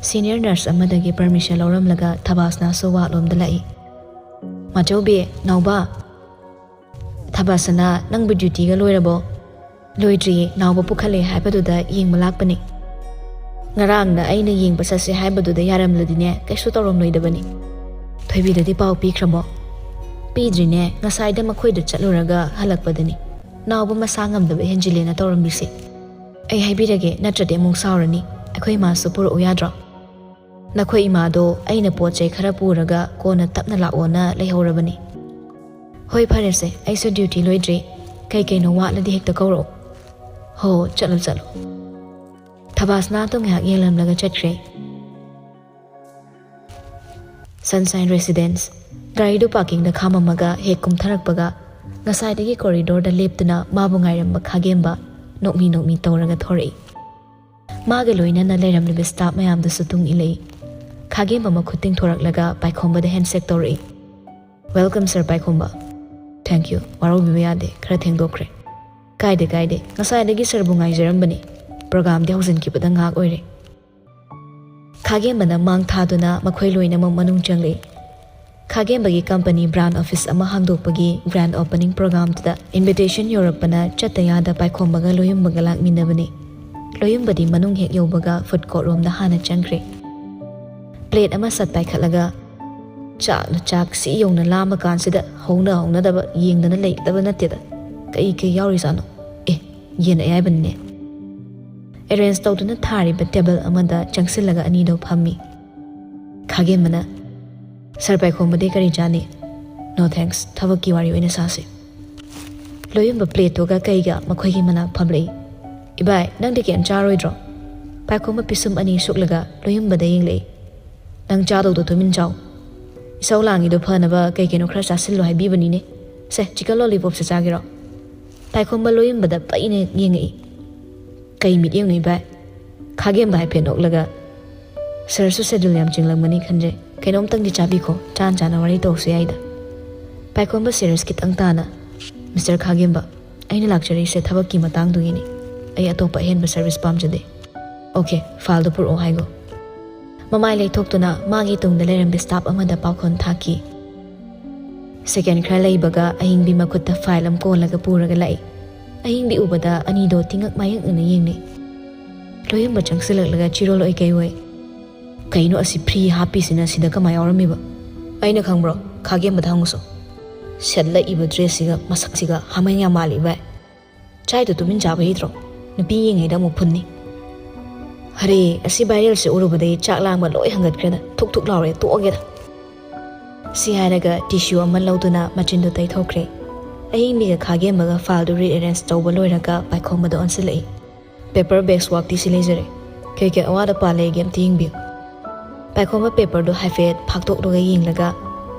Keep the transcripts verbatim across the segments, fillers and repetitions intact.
Senior nurse ꯑꯃꯗꯒꯤ permission ꯂꯧꯔꯝꯂꯒ ꯊꯕꯥꯁꯅꯥꯁꯨ ꯋꯥꯠꯂꯣꯝꯗ ꯂꯥꯛꯏ꯫ "ꯃꯥꯆꯧꯕꯤ, ꯅꯥꯎꯕ!" "ꯊꯕꯥꯁꯅꯥ, ꯅꯪꯕꯨ ꯗ꯭ꯌꯨꯇꯤꯒ ꯂꯣꯏꯔꯕꯣ?" "ꯂꯣꯏꯗ꯭ꯔꯤꯌꯦ, ꯅꯥꯎꯕ ꯄꯨꯈꯠꯂꯦ ꯍꯥꯏꯕꯗꯨꯗ ꯌꯦꯡꯕ ꯂꯥꯛꯄꯅꯤ꯫ ꯉꯔꯥꯡꯅ ꯑꯩꯅ ꯌꯦꯡꯕ ꯆꯠꯁꯦ ꯍꯥꯏꯕꯗꯨꯗ ꯌꯥꯔꯝꯂꯗꯤꯅꯦ, ꯀꯩꯁꯨ ꯇꯧꯔꯝꯂꯣꯏꯗꯕꯅꯤ꯫ ꯊꯣꯏꯕꯤꯗꯗꯤ ꯄꯥꯎ ꯄꯤꯈ꯭ꯔꯕꯣ?" "ꯄꯤꯗ꯭ꯔꯤꯅꯦ, ꯉꯁꯥꯏꯗ ꯃꯈꯣꯏꯗ ꯆꯠꯂꯨꯔꯒ ꯍꯜꯂꯛꯄꯗꯅꯤ꯫ ꯅꯥꯎꯕ ꯃꯁꯥ ꯉꯝꯗꯕ ꯍꯦꯟꯖꯤꯜꯂꯦꯅ ꯇꯧꯔꯝꯃꯤꯁꯦ꯫ ꯑꯩ ꯍꯥꯏꯕꯤꯔꯒꯦ, ꯅꯠꯇ꯭ꯔꯗꯤ ꯑꯃꯨꯛ ꯁꯥꯎꯔꯅꯤ꯫ ꯑꯩꯈꯣꯏ ꯏꯃꯥꯁꯨ ꯄꯨꯔꯛꯎ ꯌꯥꯗ꯭ꯔꯣ? ꯅꯈꯣꯏ ꯏꯃꯥꯗꯣ ꯑꯩꯅ ꯄꯣꯠ ꯆꯩ ꯈꯔ ꯄꯨꯔꯒ ꯀꯣꯟꯅ ꯇꯞꯅ ꯂꯥꯛꯑꯣꯅ ꯂꯩꯍꯧꯔꯕꯅꯤ꯫" "ꯍꯣꯏ, ꯐꯔꯦꯁꯦ, ꯑꯩꯁꯨ ꯗ꯭ꯌꯨꯇꯤ ꯂꯣꯏꯗ꯭ꯔꯤ꯫ ꯀꯩ ꯀꯩꯅꯣ ꯋꯥꯠꯂꯗꯤ ꯍꯦꯛꯇ ꯀꯧꯔꯛꯑꯣ꯫" "ꯍꯣ, ꯆꯠꯂꯣ, ꯆꯠꯂꯣ꯫" ꯊꯕꯥꯁꯅꯥꯗꯣ ꯉꯥꯏꯍꯥꯛ ꯌꯦꯡꯂꯝꯂꯒ ꯆꯠꯈ꯭ꯔꯦ꯫ Sunshine residence. ꯒꯥꯔꯤꯗꯨ ꯄꯥꯔꯀꯤꯡꯗ ꯈꯥꯝꯃꯝꯃꯒ ꯍꯦꯛ ꯀꯨꯝꯊꯔꯛꯄꯒ, ꯉꯁꯥꯏꯗꯒꯤ ꯀꯣꯔꯤꯗꯣꯔꯗ ꯂꯦꯞꯇꯨꯅ ꯃꯥꯕꯨ ꯉꯥꯏꯔꯝꯕ ꯈꯥꯒꯦꯝꯕ ꯅꯣꯛꯃꯤ ꯅꯣꯛꯃꯤ ꯇꯧꯔꯒ ꯊꯣꯔꯛꯏ꯫ ꯃꯥꯒ ꯂꯣꯏꯅꯅ ꯂꯩꯔꯝꯂꯤꯕ ꯁ꯭ꯇꯥꯐ ꯃꯌꯥꯝꯗꯨꯁꯨ ꯇꯨꯡ ꯏꯜꯂꯛꯏ꯫ ꯈꯥꯒꯦꯝꯕ ꯃꯈꯨꯠ ꯇꯤꯡꯊꯣꯔꯛꯂꯒ ꯄꯥꯏꯈꯣꯝꯕꯗ ꯍꯦꯟꯁꯦꯛ ꯇꯧꯔꯛꯏ꯫ "Welcome, Sir ꯄꯥꯏꯈꯣꯝꯕ꯫" "Thank you꯫ ꯋꯥꯔꯧꯕꯤꯕ ꯌꯥꯗꯦ, ꯈꯔ ꯊꯦꯡꯗꯣꯛꯈ꯭ꯔꯦ꯫" "ꯀꯥꯏꯗꯦ, ꯀꯥꯏꯗꯦ꯫ ꯉꯁꯥꯏꯗꯒꯤ ꯁꯔꯕꯨ ꯉꯥꯏꯖꯔꯝꯕꯅꯤ꯫ ꯄ꯭ꯔꯣꯒꯥꯝꯗꯤ ꯍꯧꯖꯤꯟꯈꯤꯕꯗ ꯉꯥꯏꯍꯥꯛ ꯑꯣꯏꯔꯦ꯫" ꯈꯥꯒꯦꯝꯕꯅ ꯃꯥꯡ ꯊꯥꯗꯨꯅ ꯃꯈꯣꯏ ꯂꯣꯏꯅꯃꯛ ꯃꯅꯨꯡ ꯆꯪꯂꯛꯏ꯫ ꯈꯥꯒꯦꯝꯕꯒꯤ ꯀꯝꯄꯅꯤ ꯕ꯭ꯔꯥꯟ ꯑꯣꯐꯤꯁ ꯑꯃ ꯍꯥꯡꯗꯣꯛꯄꯒꯤ ꯒ꯭ꯔꯥꯟ ꯑꯣꯄꯅꯤꯡ ꯄ꯭ꯔꯣꯒꯥꯝꯗꯨꯗ ꯏꯟꯚꯤꯇꯦꯁꯟ ꯌꯧꯔꯛꯄꯅ ꯆꯠꯇ ꯌꯥꯗ ꯄꯥꯏꯈꯣꯝꯕꯒ ꯂꯣꯌꯨꯝꯕꯒ ꯂꯥꯛꯃꯤꯟꯅꯕꯅꯤ꯫ ꯂꯣꯌꯨꯝꯕꯗꯤ ꯃꯅꯨꯡ ꯍꯦꯛ ꯌꯧꯕꯒ ꯐꯨꯗ ꯀꯣꯔꯠ ꯔꯣꯝꯗ ꯍꯥꯟꯅ ꯆꯪꯈ꯭ꯔꯦ꯫ ꯄ꯭ꯂꯦꯠ ꯑꯃ ꯁꯠ ꯄꯥꯏꯈꯠꯂꯒ, "ꯆꯥꯛꯅ ꯆꯥꯛ ꯁꯤ ꯌꯧꯅ ꯂꯥꯝꯃ ꯀꯥꯟꯁꯤꯗ ꯍꯧꯅ ꯍꯧꯅꯗꯕ ꯌꯦꯡꯗꯅ ꯂꯩꯒꯗꯕ ꯅꯠꯇꯦꯗ꯫ ꯀꯩ ꯀꯩ ꯌꯥꯎꯔꯤꯖꯥꯠꯅꯣ? ꯑꯦ, ꯌꯦꯟ ꯑꯌꯥꯏꯕꯅꯤꯅꯦ꯫" ꯑꯦꯔꯦꯟꯖ ꯇꯧꯗꯨꯅ ꯊꯥꯔꯤꯕ ꯇꯦꯕꯜ ꯑꯃꯗ ꯆꯪꯁꯤꯜꯂꯒ ꯑꯅꯤꯗꯣ ꯐꯝꯃꯤ꯫ ꯈꯥꯒꯦꯝꯕꯅ, "ꯁꯥꯔ ꯄꯥꯏꯈꯣꯝꯕꯗꯤ ꯀꯔꯤ ꯆꯥꯅꯤ?" "No thanks, ꯊꯕꯛꯀꯤ ꯋꯥꯔꯤ ꯑꯣꯏꯅ ꯁꯥꯁꯤ꯫" ꯂꯣꯌꯨꯝꯕ ꯄ꯭ꯂꯦꯠꯇꯨꯒ ꯀꯩꯒ ꯃꯈꯣꯏꯒꯤ ꯃꯅꯥꯛ ꯐꯝꯂꯛꯏ꯫ "ꯏꯕꯥꯏ, ꯅꯪꯗꯤ ꯀꯩꯝ ꯆꯥꯔꯣꯏꯗ꯭ꯔꯣ?" ꯄꯥꯏꯈꯣꯝꯕ ꯄꯤꯁꯨꯝ ꯑꯅꯤ ꯁꯨꯛꯂꯒ ꯂꯣꯌꯨꯝꯕꯗ ꯌꯦꯡꯂꯛꯏ꯫ "ꯅꯪ ꯆꯥꯗꯧꯗꯣ ꯇꯨꯃꯤꯟ ꯆꯥꯎ꯫ ꯏꯁꯧ ꯂꯥꯡꯉꯤꯗꯣ ꯐꯅꯕ ꯀꯩ ꯀꯩꯅꯣ ꯈꯔ ꯆꯥꯁꯤꯜꯂꯣ ꯍꯥꯏꯕꯤꯕꯅꯤꯅꯦ꯫ ꯁꯦ, ꯆꯤꯀꯟ ꯂꯣꯂꯤꯄꯣꯞꯁꯦ ꯆꯥꯒꯦꯔꯣ?" ꯄꯥꯏꯈꯣꯝꯕ ꯂꯣꯌꯨꯝꯕꯗ ꯄꯩꯅ ꯌꯦꯡꯉꯛꯏ꯫ "ꯀꯩ ꯃꯤꯠꯌꯦꯡꯅꯣ ꯏꯕꯥꯏ?" ꯈꯥꯒꯦꯝꯕ ꯍꯥꯏꯐꯦꯠ ꯅꯣꯛꯂꯒ, "ꯁꯥꯔꯁꯨ ꯁꯦꯗꯨꯜ ꯌꯥꯝ ꯆꯤꯡꯂꯝꯒꯅꯤ ꯈꯟꯖꯩ꯫ ꯀꯩꯅꯣꯝꯇꯪꯗꯤ ꯆꯥꯕꯤꯈꯣ, ꯆꯥꯟ ꯆꯥꯅ ꯋꯥꯔꯤ ꯇꯧꯁꯨ ꯌꯥꯏꯗ꯫" ꯄꯥꯏꯈꯣꯝꯕ ꯁꯦꯔꯤꯌꯁ ꯈꯤꯇꯪ ꯇꯥꯅ, "ꯃꯤꯁꯇꯔ ꯈꯥꯒꯦꯝꯕ, ꯑꯩꯅ ꯂꯥꯛꯆꯔꯤꯁꯦ ꯊꯕꯛꯀꯤ ꯃꯇꯥꯡꯗꯨꯒꯤꯅꯤ꯫ ꯑꯩ ꯑꯇꯣꯞꯄ ꯑꯍꯦꯟꯕ ꯁꯔꯚꯤꯁ ꯄꯥꯝꯖꯗꯦ꯫" "ꯑꯣꯀꯦ, ꯐꯥꯏꯜꯗꯨ ꯄꯨꯔꯛꯑꯣ ꯍꯥꯏꯒꯣ꯫" ꯃꯃꯥꯏ ꯂꯩꯊꯣꯛꯇꯨꯅ ꯃꯥꯒꯤ ꯇꯨꯡꯗ ꯂꯩꯔꯝꯕ ꯁ꯭ꯇꯥꯐ ꯑꯃꯗ ꯄꯥꯎꯈꯣꯟ ꯊꯥꯈꯤ꯫ ꯁꯦꯀꯦꯟ ꯈꯔ ꯂꯩꯕꯒ ꯑꯍꯤꯡꯕꯤ ꯃꯈꯨꯠꯇ ꯐꯥꯏꯜ ꯑꯃ ꯀꯣꯜꯂꯒ ꯄꯨꯔꯒ ꯂꯥꯛꯏ꯫ ꯑꯍꯤꯡꯕꯤ ꯎꯕꯗ ꯑꯅꯤꯗꯣ ꯇꯤꯉꯛ ꯃꯥꯌꯛꯅꯅ ꯌꯦꯡꯅꯩ꯫ ꯂꯣꯌꯨꯝꯕ ꯆꯪꯁꯤꯜꯂꯛꯂꯒ ꯆꯤꯔꯣꯜ ꯑꯣꯏ ꯀꯩ ꯑꯣꯏ, "ꯀꯩꯅꯣ ꯑꯁꯤ ꯐ꯭ꯔꯤ ꯍꯥꯞꯄꯤꯁꯤꯅ ꯁꯤꯗ ꯀꯃꯥꯏ ꯌꯥꯎꯔꯝꯃꯤꯕ?" "ꯑꯩꯅ ꯈꯪꯕ꯭ꯔꯣ? ꯈꯥꯒꯦꯝꯕꯗ ꯍꯪꯉꯨꯁꯣ꯫ ꯁꯦꯠꯂꯛꯏꯕ ꯗ꯭ꯔꯦꯁꯁꯤꯒ ꯃꯁꯛꯁꯤꯒ ꯍꯥꯃꯦꯡ ꯌꯥꯝ ꯃꯥꯜꯂꯤ ꯚꯥꯏ꯫ ꯆꯥꯏꯗꯣ ꯇꯨꯃꯤꯟ ꯆꯥꯕ ꯍꯩꯇ꯭ꯔꯣ? ꯅꯨꯄꯤ ꯌꯦꯡꯉꯩꯗ ꯑꯃꯨꯛ ꯐꯨꯟꯅꯤ꯫ ꯑꯔꯦ, ꯑꯁꯤ ꯚꯥꯏꯔꯦꯜꯁꯦ ꯎꯔꯨꯕꯗꯩ ꯆꯥꯛ ꯂꯥꯝꯕ ꯂꯣꯏ ꯍꯟꯒꯠꯈ꯭ꯔꯦꯗ꯫ ꯊꯨꯛ ꯊꯨꯛ ꯂꯥꯎꯔꯦ, ꯇꯣꯛꯑꯒꯦꯗ꯫" ꯁꯤ ꯍꯥꯏꯔꯒ ꯇꯤꯁꯨ ꯑꯃ ꯂꯧꯗꯨꯅ ꯃꯆꯤꯟꯗꯣ ꯇꯩꯊꯣꯛꯈ꯭ꯔꯦ꯫ ꯑꯍꯤꯡꯕꯤꯒ ꯈꯥꯒꯦꯝꯕꯒ ꯐꯥꯏꯜꯗꯨ ꯔꯤꯑꯦꯔꯦꯟꯖ ꯇꯧꯕ ꯂꯣꯏꯔꯒ ꯄꯥꯏꯈꯣꯝꯕꯗ ꯑꯣꯟꯁꯤꯜꯂꯛꯏ꯫ "ꯄꯦꯄꯔ ꯕꯦꯁ ꯋꯥꯛꯇꯤ ꯁꯤ ꯂꯩꯖꯔꯦ꯫ ꯀꯩ ꯀꯩ ꯑꯋꯥꯠ ꯑꯄꯥ ꯂꯩꯒꯦ ꯑꯝꯇ ꯌꯦꯡꯕꯤꯌꯨ꯫" ꯄꯥꯏꯈꯣꯝꯕ ꯄꯦꯄꯔꯗꯨ ꯍꯥꯏꯐꯦꯠ ꯐꯥꯛꯇꯣꯛꯂꯒ ꯌꯦꯡꯂꯒ,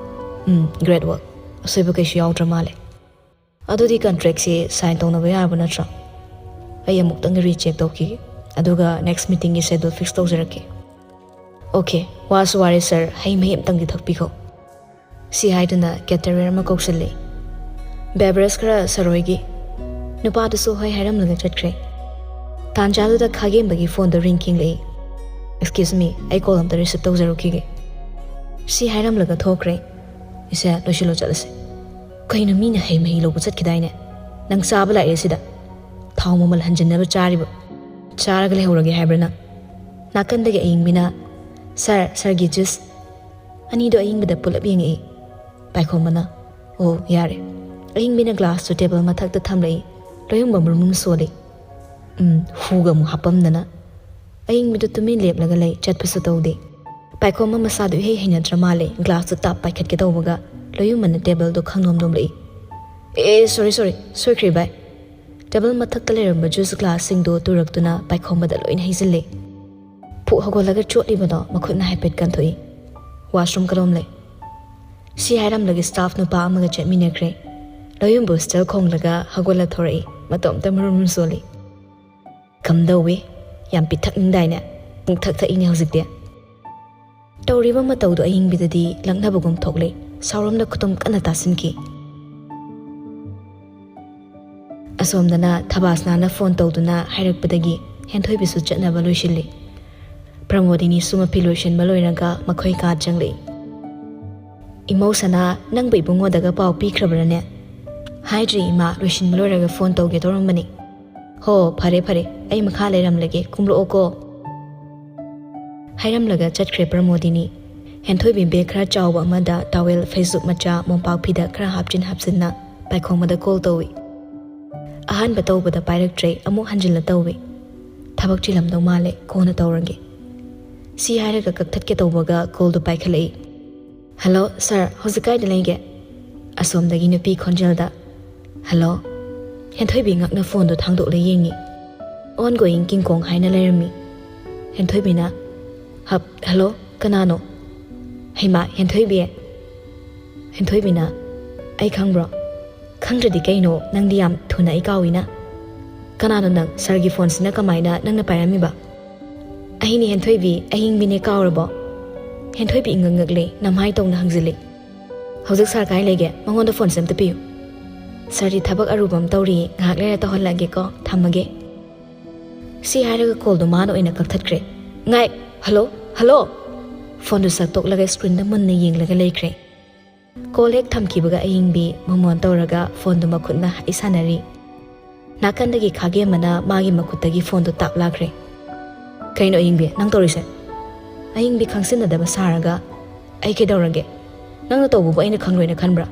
"ꯎꯝ, ꯒ꯭ꯔꯦꯠ ꯋꯥꯛ꯫ ꯑꯁꯣꯏꯕ ꯀꯩꯁꯨ ꯌꯥꯎꯗ꯭ꯔ ꯃꯥꯜꯂꯦ꯫ ꯑꯗꯨꯗꯤ ꯀꯟꯇ꯭ꯔꯦꯛꯁꯤ ꯁꯥꯏꯟ ꯇꯧꯅꯕ ꯌꯥꯔꯕ ꯅꯠꯇ꯭ꯔꯣ? ꯑꯩ ꯑꯃꯨꯛꯇꯪ ꯔꯤꯆꯦꯛ ꯇꯧꯈꯤꯒꯦ, ꯑꯗꯨꯒ ꯅꯦꯛꯁ ꯃꯤꯇꯤꯡꯒꯤ ꯁꯦꯗꯨꯜ ꯐꯤꯛꯁ ꯇꯧꯖꯔꯛꯀꯦ꯫" "ꯑꯣꯀꯦ, ꯋꯥꯁꯨ ꯋꯥꯔꯦ ꯁꯥꯔ, ꯍꯩ ꯃꯍꯤ ꯑꯝꯇꯪꯗꯤ ꯊꯛꯄꯤꯈꯣ꯫" ꯁꯤ ꯍꯥꯏꯗꯨꯅ ꯀꯦꯇꯔꯋꯦꯌꯔ ꯑꯃ ꯀꯧꯁꯤꯜꯂꯤ꯫ "ꯕꯦꯕꯔꯦꯖ ꯈꯔ ꯁꯥꯔ ꯍꯣꯏꯒꯤ꯫" ꯅꯨꯄꯥꯗꯨꯁꯨ ꯍꯣꯏ ꯍꯥꯏꯔꯝꯂꯒ ꯆꯠꯈ꯭ꯔꯦ꯫ ꯇꯥꯟꯖꯥꯗꯨꯗ ꯈꯥꯒꯦꯝꯕꯒꯤ ꯐꯣꯟꯗꯣ ꯔꯤꯡ ꯈꯤꯡꯂꯛꯏ꯫ "ꯑꯦꯛꯁꯀ꯭ꯌꯨꯁ ꯃꯤ, ꯑꯩ ꯀꯣꯜ ꯑꯝꯇ ꯔꯤꯁꯤꯞ ꯇꯧꯖꯔꯨꯈꯤꯒꯦ꯫" ꯁꯤ ꯍꯥꯏꯔꯝꯂꯒ ꯊꯣꯛꯈ꯭ꯔꯦ꯫ "ꯏꯁꯦ, ꯂꯣꯏꯁꯤꯜꯂꯣ, ꯆꯠꯂꯁꯤ꯫" "ꯀꯩꯅꯣ, ꯃꯤꯅ ꯍꯩ ꯃꯍꯤ ꯂꯧꯕ ꯆꯠꯈꯤꯗꯥꯏꯅꯦ? ꯅꯪ ꯆꯥꯕ ꯂꯥꯛꯏꯔꯦ ꯁꯤꯗ? ꯊꯥꯎ ꯃꯃꯜ ꯍꯟꯖꯤꯟꯅꯕ ꯆꯥꯔꯤꯕ? ꯆꯥꯔꯒ ꯂꯩꯍꯧꯔꯒꯦ ꯍꯥꯏꯕ꯭ꯔꯥ ꯅꯪ?" ꯅꯥꯀꯟꯗꯒꯤ ꯑꯌꯤꯡꯕꯤꯅ, "ꯁꯥꯔ, ꯁꯥꯔꯒꯤ ꯖꯨꯁ꯫" ꯑꯅꯤꯗꯣ ꯑꯌꯤꯡꯕꯗ ꯄꯨꯂꯞ ꯌꯦꯡꯉꯛꯏ꯫ ꯄꯥꯏꯈꯣꯝꯕꯅ, "ꯑꯣ, ꯌꯥꯔꯦ꯫" ꯑꯌꯤꯡꯕꯤꯅ ꯒ꯭ꯂꯥꯁꯇꯨ ꯇꯦꯕꯜ ꯃꯊꯛꯇ ꯊꯝꯂꯛꯏ꯫ ꯂꯣꯌꯨꯝꯕ ꯃꯔꯨꯝ ꯃꯔꯨꯝ ꯁꯣꯜꯂꯤ꯫ "ꯎꯝ, ꯍꯨꯒ ꯑꯃꯨꯛ ꯍꯥꯞꯄꯝꯗꯅ꯫" ꯑꯌꯤꯡꯕꯤꯗꯨ ꯇꯨꯃꯤꯟ ꯂꯦꯞꯂꯒ ꯂꯩ, ꯆꯠꯄꯁꯨ ꯇꯧꯗꯦ꯫ ꯄꯥꯏꯈꯣꯝꯕ ꯃꯁꯥꯗꯨ ꯏꯍꯩ ꯍꯩꯅꯗ꯭ꯔ ꯃꯥꯜꯂꯦ, ꯒ꯭ꯂꯥꯁꯇꯨ ꯇꯥꯞ ꯄꯥꯏꯈꯠꯀꯦ ꯇꯧꯕꯒ ꯂꯣꯌꯨꯝꯕꯅ ꯇꯦꯕꯜꯗꯨ ꯈꯪꯅꯣꯝ ꯅꯣꯝꯂꯛꯏ꯫ "ꯑꯦ, ꯁꯣꯔꯤ, ꯁꯣꯔꯤ, ꯁꯣꯏꯈ꯭ꯔꯦ ꯚꯥꯏ꯫" ꯇꯦꯕꯜ ꯃꯊꯛꯇ ꯂꯩꯔꯝꯕ ꯖꯨꯁ ꯒ꯭ꯂꯥꯁꯁꯤꯡꯗꯨ ꯇꯨꯔꯛꯇꯨꯅ ꯄꯥꯏꯈꯣꯝꯕꯗ ꯂꯣꯏꯅ ꯍꯩꯖꯤꯜꯂꯦ꯫ ꯐꯨꯛ ꯍꯧꯒꯠꯂꯒ ꯆꯣꯠꯂꯤꯕꯗꯣ ꯃꯈꯨꯠꯅ ꯍꯥꯏꯐꯦꯠ ꯀꯟꯊꯣꯛꯏ꯫ "ꯋꯥꯁꯔꯨꯝ ꯀꯗꯣꯝ ꯂꯩ?" ꯁꯤ ꯍꯥꯏꯔꯝꯂꯒ ꯁ꯭ꯇꯥꯐ ꯅꯨꯄꯥ ꯑꯃꯒ ꯆꯠꯃꯤꯟꯅꯈ꯭ꯔꯦ꯫ ꯂꯣꯌꯨꯝꯕꯨ ꯁ꯭ꯇꯜ ꯈꯣꯡꯂꯒ ꯍꯧꯒꯠꯂ ꯊꯣꯔꯛꯏ, ꯃꯇꯣꯝꯇ ꯃꯔꯨꯝ ꯃꯔꯨꯝ ꯁꯣꯜꯂꯤ꯫ "ꯀꯝꯗꯧꯏ? ꯌꯥꯝ ꯄꯤꯊꯛꯅꯤꯡꯗꯥꯏꯅꯦ? ꯄꯨꯡꯊꯛ ꯊꯛꯏꯅꯦ ꯍꯧꯖꯤꯛꯇꯤ꯫" ꯇꯧꯔꯤꯕ ꯃꯇꯧꯗꯣ ꯑꯌꯤꯡꯕꯤꯗꯗꯤ ꯂꯛꯅꯕꯒꯨꯝ ꯊꯣꯛꯂꯦ꯫ ꯁꯥꯎꯔꯣꯝꯗ ꯈꯨꯇꯨꯝ ꯀꯟꯅ ꯇꯥꯁꯤꯟꯈꯤ꯫ ꯑꯁꯣꯝꯗꯅ ꯊꯕꯥꯁꯅꯥꯅ ꯐꯣꯟ ꯇꯧꯗꯨꯅ ꯍꯥꯏꯔꯛꯄꯗꯒꯤ ꯍꯦꯟꯊꯣꯏꯕꯁꯨ ꯆꯠꯅꯕ ꯂꯣꯏꯁꯤꯜꯂꯤ꯫ ꯄ꯭ꯔꯃꯣꯗꯤꯅꯤꯁꯨ ꯃꯐꯤ ꯂꯣꯏꯁꯤꯟꯕ ꯂꯣꯏꯔꯒ ꯃꯈꯣꯏ ꯀꯥ ꯆꯪꯂꯛꯏ꯫ "ꯏꯃꯧ ꯁꯅꯥ, ꯅꯪꯕꯨ ꯏꯕꯨꯡꯉꯣꯗꯒ ꯄꯥꯎ ꯄꯤꯈ꯭ꯔꯕ꯭ꯔꯅꯦ?" "ꯍꯥꯏꯗ꯭ꯔꯤ ꯏꯃꯥ, ꯂꯣꯏꯁꯤꯟꯕ ꯂꯣꯏꯔꯒ ꯐꯣꯟ ꯇꯧꯒꯦ ꯇꯧꯔꯝꯕꯅꯤ꯫" "ꯍꯣ, ꯐꯔꯦ ꯐꯔꯦ, ꯑꯩ ꯃꯈꯥ ꯂꯩꯔꯝꯂꯒꯦ, ꯀꯨꯝꯂꯛꯑꯣꯀꯣ꯫" ꯍꯥꯏꯔꯝꯂꯒ ꯆꯠꯈ꯭ꯔꯦ ꯄ꯭ꯔꯃꯣꯗꯤꯅꯤ꯫ ꯍꯦꯟꯊꯣꯏꯕꯤ ꯕꯦꯒ ꯈꯔ ꯆꯥꯎꯕ ꯑꯃꯗ ꯇꯥꯋꯦꯜ, ꯐꯩꯖꯨꯞ ꯃꯆꯥ, ꯃꯣꯝꯄꯥꯛ ꯐꯤꯗꯛ ꯈꯔ ꯍꯥꯞꯆꯤꯟ ꯍꯥꯞꯆꯤꯟꯅ ꯄꯥꯏꯈꯣꯝꯕꯗ ꯀꯣꯜ ꯇꯧꯏ꯫ ꯑꯍꯥꯟꯕ ꯇꯧꯕꯗ ꯄꯥꯏꯔꯛꯇ꯭ꯔꯦ, ꯑꯃꯨꯛ ꯍꯟꯖꯤꯜꯂ ꯇꯧꯏ꯫ "ꯊꯕꯛ ꯆꯤꯜꯂꯝꯗꯧ ꯃꯥꯜꯂꯦ, ꯀꯣꯟꯅ ꯇꯧꯔꯒꯦ꯫" ꯁꯤ ꯍꯥꯏꯔꯒ ꯀꯛꯊꯠꯀꯦ ꯇꯧꯕꯒ ꯀꯣꯜꯗꯨ ꯄꯥꯏꯈꯠꯂꯛꯏ꯫ "ꯍꯜꯂꯣ ꯁꯥꯔ, ꯍꯧꯖꯤꯛ ꯀꯥꯏꯗ ꯂꯩꯒꯦ?" ꯑꯁꯣꯝꯗꯒꯤ ꯅꯨꯄꯤ ꯈꯣꯟꯖꯦꯜꯗ꯫ "ꯍꯜꯂꯣ꯫" ꯍꯦꯟꯊꯣꯏꯕꯤ ꯉꯛꯅ ꯐꯣꯟꯗꯨ ꯊꯥꯡꯗꯣꯛꯂ ꯌꯦꯡꯉꯤ꯫ ꯑꯣꯟ ꯒꯣꯌꯤꯡ ꯀꯤꯡꯀꯣꯡ ꯍꯥꯏꯅ ꯂꯩꯔꯝꯃꯤ꯫ ꯍꯦꯟꯊꯣꯏꯕꯤꯅ, "ꯍꯞ, ꯍꯜꯂꯣ, ꯀꯅꯥꯅꯣ?" "ꯍꯩꯃꯥ, ꯍꯦꯟꯊꯣꯏꯕꯤ꯫" ꯍꯦꯟꯊꯣꯏꯕꯤꯅ, "ꯑꯩ ꯈꯪꯕ꯭ꯔꯣ?" "ꯈꯪꯗ꯭ꯔꯗꯤ ꯀꯩꯅꯣ, ꯅꯪꯗꯤ ꯌꯥꯝ ꯊꯨꯅ ꯑꯩ ꯀꯥꯎꯏꯅ꯫" "ꯀꯅꯥꯅꯣ ꯅꯪ? ꯁꯥꯔꯒꯤ ꯐꯣꯟꯁꯤꯅ ꯀꯃꯥꯏꯅ ꯅꯪꯅ ꯄꯥꯏꯔꯝꯃꯤꯕ?" "ꯑꯩꯅꯦ ꯍꯦꯟꯊꯣꯏꯕꯤ, ꯑꯍꯤꯡꯕꯤꯅꯦ, ꯀꯥꯎꯔꯕꯣ?" ꯍꯦꯟꯊꯣꯏꯕꯤ ꯏꯉꯛ ꯉꯛꯂꯦ, ꯅꯝꯍꯥꯏ ꯇꯧꯅ ꯍꯪꯖꯤꯜꯂꯤ꯫ "ꯍꯧꯖꯤꯛ ꯁꯥꯔ ꯀꯥꯏ ꯂꯩꯒꯦ? ꯃꯉꯣꯟꯗ ꯐꯣꯟꯁꯦ ꯑꯝꯇ ꯄꯤꯌꯨ꯫" "ꯁꯥꯔꯗꯤ ꯊꯕꯛ ꯑꯔꯨꯕ ꯑꯃ ꯇꯧꯔꯤ, ꯉꯥꯏꯍꯥꯛ ꯂꯩꯔ ꯇꯧꯍꯜꯂꯛꯑꯒꯦꯀꯣ, ꯊꯝꯃꯒꯦ꯫" ꯁꯤ ꯍꯥꯏꯔꯒ ꯀꯣꯜꯗꯣ ꯃꯥꯅ ꯑꯣꯏꯅ ꯀꯛꯊꯠꯈ꯭ꯔꯦ꯫ "ꯉꯥꯏ, ꯍꯜꯂꯣ, ꯍꯜꯂꯣ!" ꯐꯣꯟꯗꯨ ꯁꯠꯇꯣꯛꯂꯒ ꯁ꯭ꯀ꯭ꯔꯤꯟꯗ ꯃꯨꯟꯅ ꯌꯦꯡꯂꯒ ꯂꯩꯈ꯭ꯔꯦ꯫ ꯀꯣꯜ ꯍꯦꯛ ꯊꯝꯈꯤꯕꯒ ꯑꯌꯤꯡꯕꯤ ꯃꯣꯃꯣꯟ ꯇꯧꯔꯒ ꯐꯣꯟꯗꯨ ꯃꯈꯨꯠꯅ ꯍꯥꯏ ꯁꯥꯟꯅꯔꯤ꯫ ꯅꯥꯀꯟꯗꯒꯤ ꯈꯥꯒꯦꯝꯕꯅ ꯃꯥꯒꯤ ꯃꯈꯨꯠꯇꯒꯤ ꯐꯣꯟꯗꯨ ꯇꯥꯞ ꯂꯥꯛꯈ꯭ꯔꯦ꯫ "ꯀꯩꯅꯣ ꯑꯌꯤꯡꯕꯤ, ꯅꯪ ꯇꯧꯔꯤꯁꯦ?" ꯑꯌꯤꯡꯕꯤ ꯈꯪꯁꯤꯟꯅꯗꯕ ꯁꯥꯔꯒ, "ꯑꯩ ꯀꯩꯗꯧꯔꯒꯦ? ꯅꯪꯅ ꯇꯧꯕꯕꯨ ꯑꯩꯅ ꯈꯪꯂꯣꯏꯅ ꯈꯟꯕ꯭ꯔꯥ?